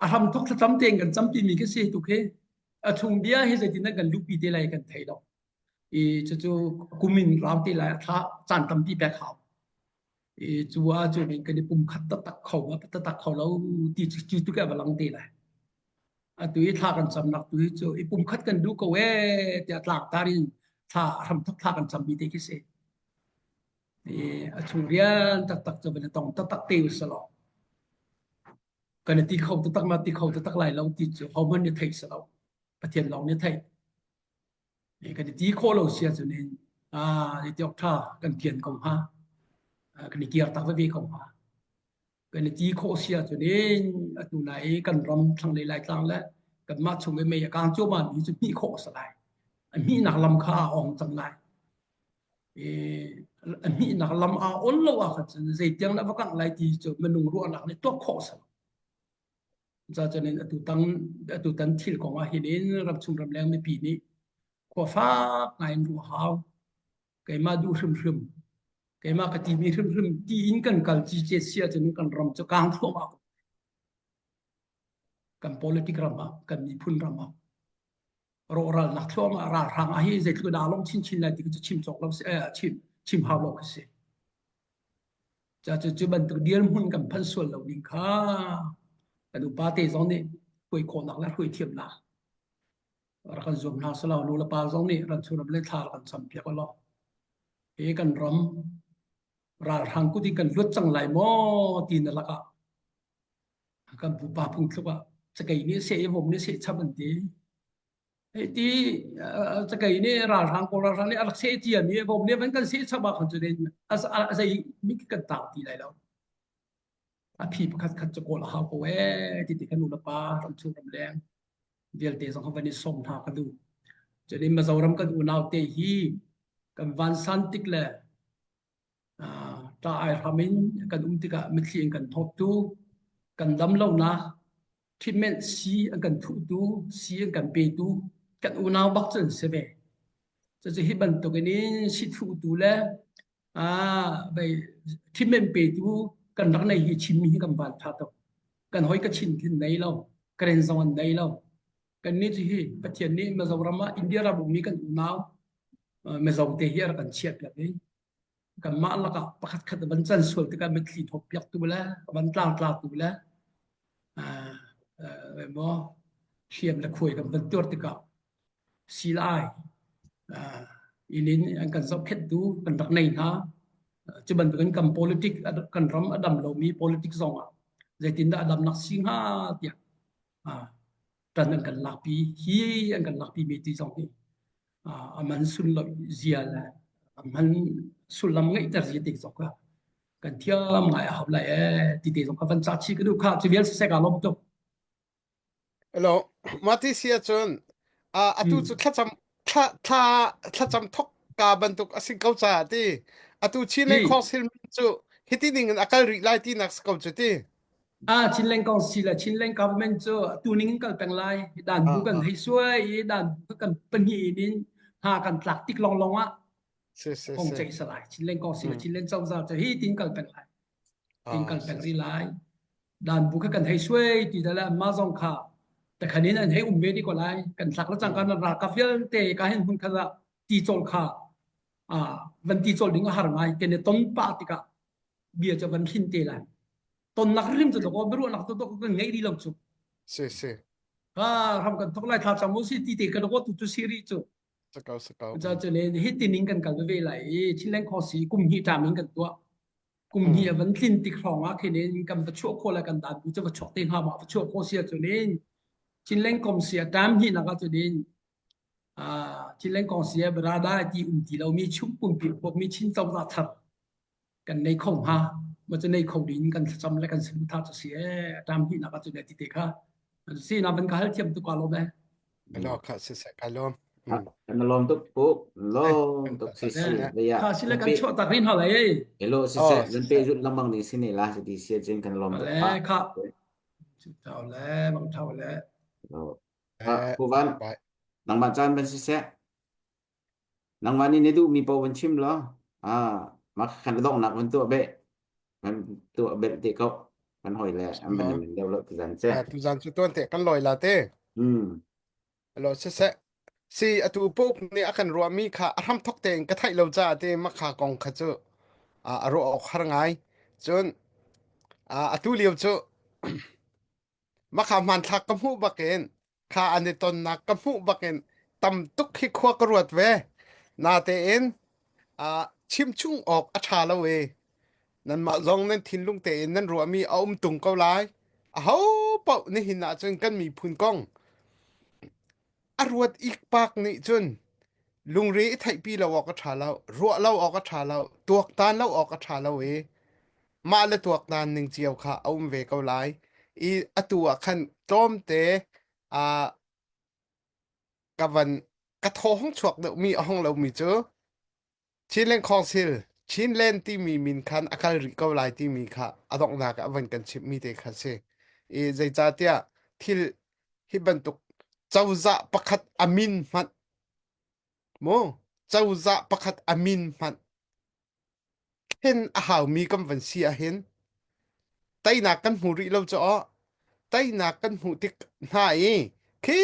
[SPEAKER 3] a hram thok thlacam tein kan cam ti mi khi si tu khi. A chung bia hi zeitin dah kan luhpi te lai kan thei lo. I cucu kumin rau te lai thla caan tampi pek hau. I cu ah cun kan i pum khat taktak kho ma taktak kho lo ti cu tu ke va lang te lai. Atu i thla kan camnak tu hi cu i pum khat kan duh ko ee tiah tlangtar in thla hramthok thla kan cammi te khi si. I a chung rian taktak cu van i tong taktak te usalaw. Kan i ti kho taktak ma ti kho taktak lai lo ti cu hohmanh nih theih si lo. Pathian lawng nih theih. Kan i ti khawh lo si ahcun in ah ti awk ṭha kan kian ko hnga. Kan i kir tak veve ko hnga. Kan i ti khawh si ahcun in atu nai i kan ram thlanglei Laitlang le kanmah chung i mei a kang cuahmah mi cu hmih khawh a si lai. A hmihnak lam kha aa ong cang lai. I a hmihnak lam aa on lo ahkhan cun zeitiang dah va kangh lai ti cu minung ruahnak nih tuak khawh a si lo. Cucaah atu tang atutan thil kong ah hin in ramchung ramleng mipi nih khua fak ngai in ruah hau. Keimah duh hrimhrim, keimah ka timi hrimhrim ti in kan kal ci ce si ahcun kan ram cu kang thluahmah ko. Kan politic ram ah, kan miphun ram ah rawhralnak thluahmah ralhrang ah hi zeitluk in aa lawm chinchin lai ti cu chim cawk lo si eh, chim chim hau lo khi si. Ca cu cu bantuk dirhmun kan phanh sual lo ding kha kan upa te zong nih hruai khawhnak le hruai thiamnak rak kan zuam hna selaw nu le pa zong nih ran chung ram le thla rak kan cam piak law hi kan ram ralhrang kut in kan luat cang lai maw ti na lakah kan pupa phungthluk ah cakei nih seh i vom nih seh chap an ti hei ti cakei nih ralhrang kawl ralhrang nih a rak seh cia mi vom nih van kan seh chap ah khan cu a zei mi kan tang ti lai lo a phi pakhat khat cu kawl a hau ko ee ti ti kan nu le pa ram chung ram leng vialte zong van i som hna ka duh cun in Mizoram kan unau te hi kan vansan tik le ṭa ai hram in kan um tikah mitthli in kan thawttu kan dam lonak treatment sii an kan thuhtu sii an kan petu kan unau bak cu an si ve cucu hi bantuk in si thuhtu le treatment petu kan rak nei hi Chinmi hi kan van tha tuk kan hoi ka chin thin nei lo Karen zong an nei lo kan nih cu hi Pathian nih Mizoram ah India ram ummi kan unau Mizo te hi a rak kan chiah piak i kanmah lakah pakhat khat van can sual tikah mitthli thawk piak tu le van tlangtla tu le maw hliam le khuai kan van tuar tikah silai inn in an kan zohkhenhtu kan rak nei hna cu bantukin kan politic kan ram a dam lomi politic zong ah zeitindah a damnak si hnga tiah ṭan an kan lakpi hi an kan lakpi mi ti zong hi a man sunlo zia le a man sullam ngeihter zia ti zong kha kan thiam ngai a hau lai ee ti te zong kha van ca chi ka duh kha cu vial siseh ka lawm tuk
[SPEAKER 4] Hello, mati sia cun atu cu thlacam thla thla thlacam thok ka bantuk a si ko ca ti atu Chinland Council cu hiti ning in a kal rih lai ti nak si ko cu ti
[SPEAKER 3] Ah, Chinland Council le Chinland government cu tuning in kal peng lai. Dan bu kan hei suai i dan bu kan pahnih in hna kan tlak tik longlong ah
[SPEAKER 4] Si si
[SPEAKER 3] kong
[SPEAKER 4] si.
[SPEAKER 3] ceih sa lai. Chinland Council le Chinland cozah cu hi tin kal peng lai. Tin kal peng rih lai. Dan bu kha kan hei suai ti da le anmah zong kha takhan in an hei um ve ti ko lai. Kan thlak le cangka nan ralkap vialte ka hin hmun khat ah ti cawl kha ah van ti cawl ding a har ngai. Kan i ton pah tikah bia cu van hrin te lai. Tonnak rim cu tluk biaruahnak tu kan ngei rih lo cu.
[SPEAKER 4] Si si.
[SPEAKER 3] Ka ram kan thok lai thla cam mu si ti te kan ko tu tu si rih cu.
[SPEAKER 4] Sakau sakau.
[SPEAKER 3] Ca cu ne hi tining kan kal ve lai i Chinland Khosi kum hnih ṭam in kan tuah. Kum hnih a van tlin tik hrawng ah khin in kan va chuah khawh le kan dan bu cu va chuak te hnga ma va chuah khawh si ahcun in Chinland Komsi a ṭam hnih nak ahcun in Chinland Kongsi a brada ti um ti lomi chung pumpi mi Chin cozah thar kan nei kho hnga ma cu nei kho ding kan thlacam le kan saduhthah cu si ee ṭam hnih nak ahcun ti te kha si na van ka hal thiam tuk ka lawm ee
[SPEAKER 4] Lo kha si se ka lawm.
[SPEAKER 2] Kan lawm tuk pu lawm tuk si si ya
[SPEAKER 3] kha si le kan chuah tak rin hala ei
[SPEAKER 2] hello si se zan pe zut lambang ni si ne la si ti sia chen kan lawm tuk
[SPEAKER 3] le kha thau le bang thau le
[SPEAKER 2] pu van nangmah caan ban si se Nangmah nih na duhmi paoh van chim law, ah, mah khan donghnak van tuah beh. Van tuah bel te ko. Kan hawi le an van men deuh lo tuzan ce.
[SPEAKER 4] Tuzan cu tuan te kan lawi la te.
[SPEAKER 2] Hmm.
[SPEAKER 4] Lo siseh si atu puk nih a kan ruahmi kha a hramthok tein ka theih lo caah te makha kong kha cu a ruah awk har ngai. Cun atu lio cu makha hmanthlak ka hmuh bakin kha an i tonnak ka hmuh bakin tam tuk hi khua ka ruat ve. Natein chim chung awk a ṭha lo i nanmah zong nan thinlung tein nan ruahmi a um tung ko lai. Aho paoh nihin ahcun kan miphun kong a ruat ikpak nih cun lungre i theihpi lo awk a ṭha lo, ruah lo awk a ṭha lo, tuaktan lo awk a ṭha lo i mah le tuaktan ning cio kha a um ve ko lai. I atu ah khan tlawmte uh, ka van ka thaw hong chuak deuhmi a hong lomi cu Chinland Council Chinland timi min khan a kal rih ko lai timi kha a donghnak ah a van kan chimhmi te kha si. I zeicahtiah thil hi bantuk cozah pakhat a min hmanh mu cozah pakhat a min hmanh Thlen a haumi kan van si ahhin teinak kan hmu rih lo cu aw. Teinak kan hmuh tik hna i khi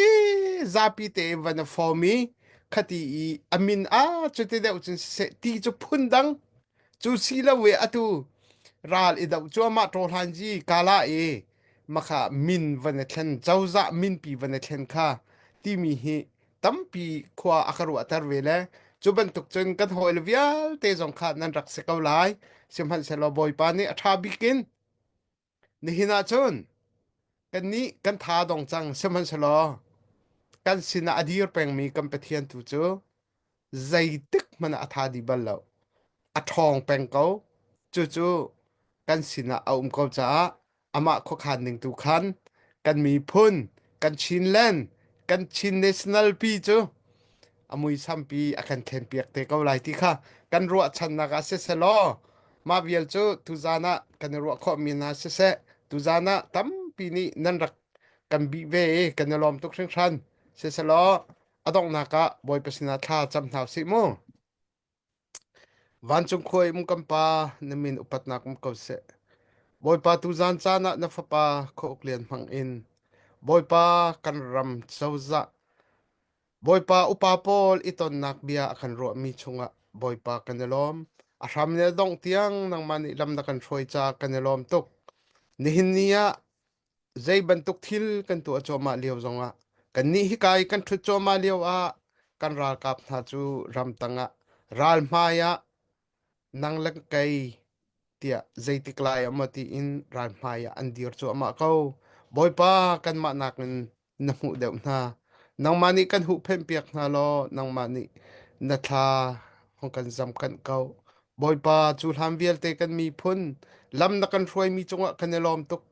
[SPEAKER 4] zapi te van a form i khati i a min a cuti deuh cun siseh ti cu phundang cu si lo i atu ral i doh cuahmah ṭawhlanzi kala i makha min van i thlen cozah minpi van i thlen kha timi hi tampi khua a ka ruahter ve le cu bantuk cun kan hawile vialte zong kha nan rak si ko lai sihmanhsehlaw Bawipa nih a ṭha bik in nihin ah cun kannih kan tha dong cang sihmanhsehlaw kan sinah a dir pengmi kan Pathian tu cu zeitik hmanh ah a tha dih bal lo a ṭhawng peng ko cucu kan sinah a um ko caah amah khuakhan ning tu khan kan miphun kan Chinland kan Chin National pi cu a muisam pi a kan thlenpiak te ko lai ti kha kan ruahchannak ah siselaw mah vial cu tuzan ah kan i ruah khawhmi hna siseh tuzan ah tampi nih nan rak kan bih ve i kan i lawm tuk hringhran siselaw a donghnak ah Bawipa sinah thla cam hna usih mu. Vancung khua i um kan Pa, na min upatnak um ko seh. Bawipa tuzan caan ah na fapa khuauk lian hmang in Bawipa kan ram cozah Bawipa upa pawl i tonnak bia a kan ruahmi chungah Bawipa kan i lawm. A hram le dongh tiang nangmah nih lam na kan hruai caah kan i lawm tuk. Nihin ni ah zei bantuk thil kan tuah cuahmah lio zongah kannih hika i kan ṭhut cuahmah lio ah kan ralkap hna cu ramtang ah ral hmai ah nang le kei tiah zeitik lai ah maw tiin ral hmai ah an dir cuahmah ko. Bawipa kanmah nakin na hmuh deuh hna. Nangmah nih kan huhphenhpiak hna law nangmah nih na thla hong kan zamkanh ko. Bawipa, cu hlan vialte kan miphun lam na kan hruaimi cungah kan i lawm tuk.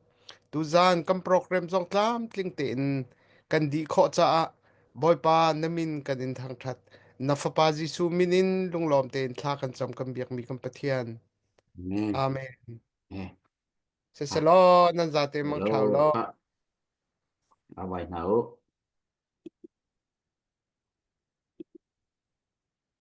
[SPEAKER 4] Tuzan kan program zong tlamtling tein kan dih khawh caah Bawipa na min kan in thangṭhat. Na Fapa Jesuh min in lunglawm tein thla kan cam kan biakmi kan Pathian.
[SPEAKER 2] Amen.
[SPEAKER 4] Amen.
[SPEAKER 2] Eh,
[SPEAKER 4] Siselaw nan zate mang
[SPEAKER 2] Hello.
[SPEAKER 4] thlau law.
[SPEAKER 2] Ah, vai hna u.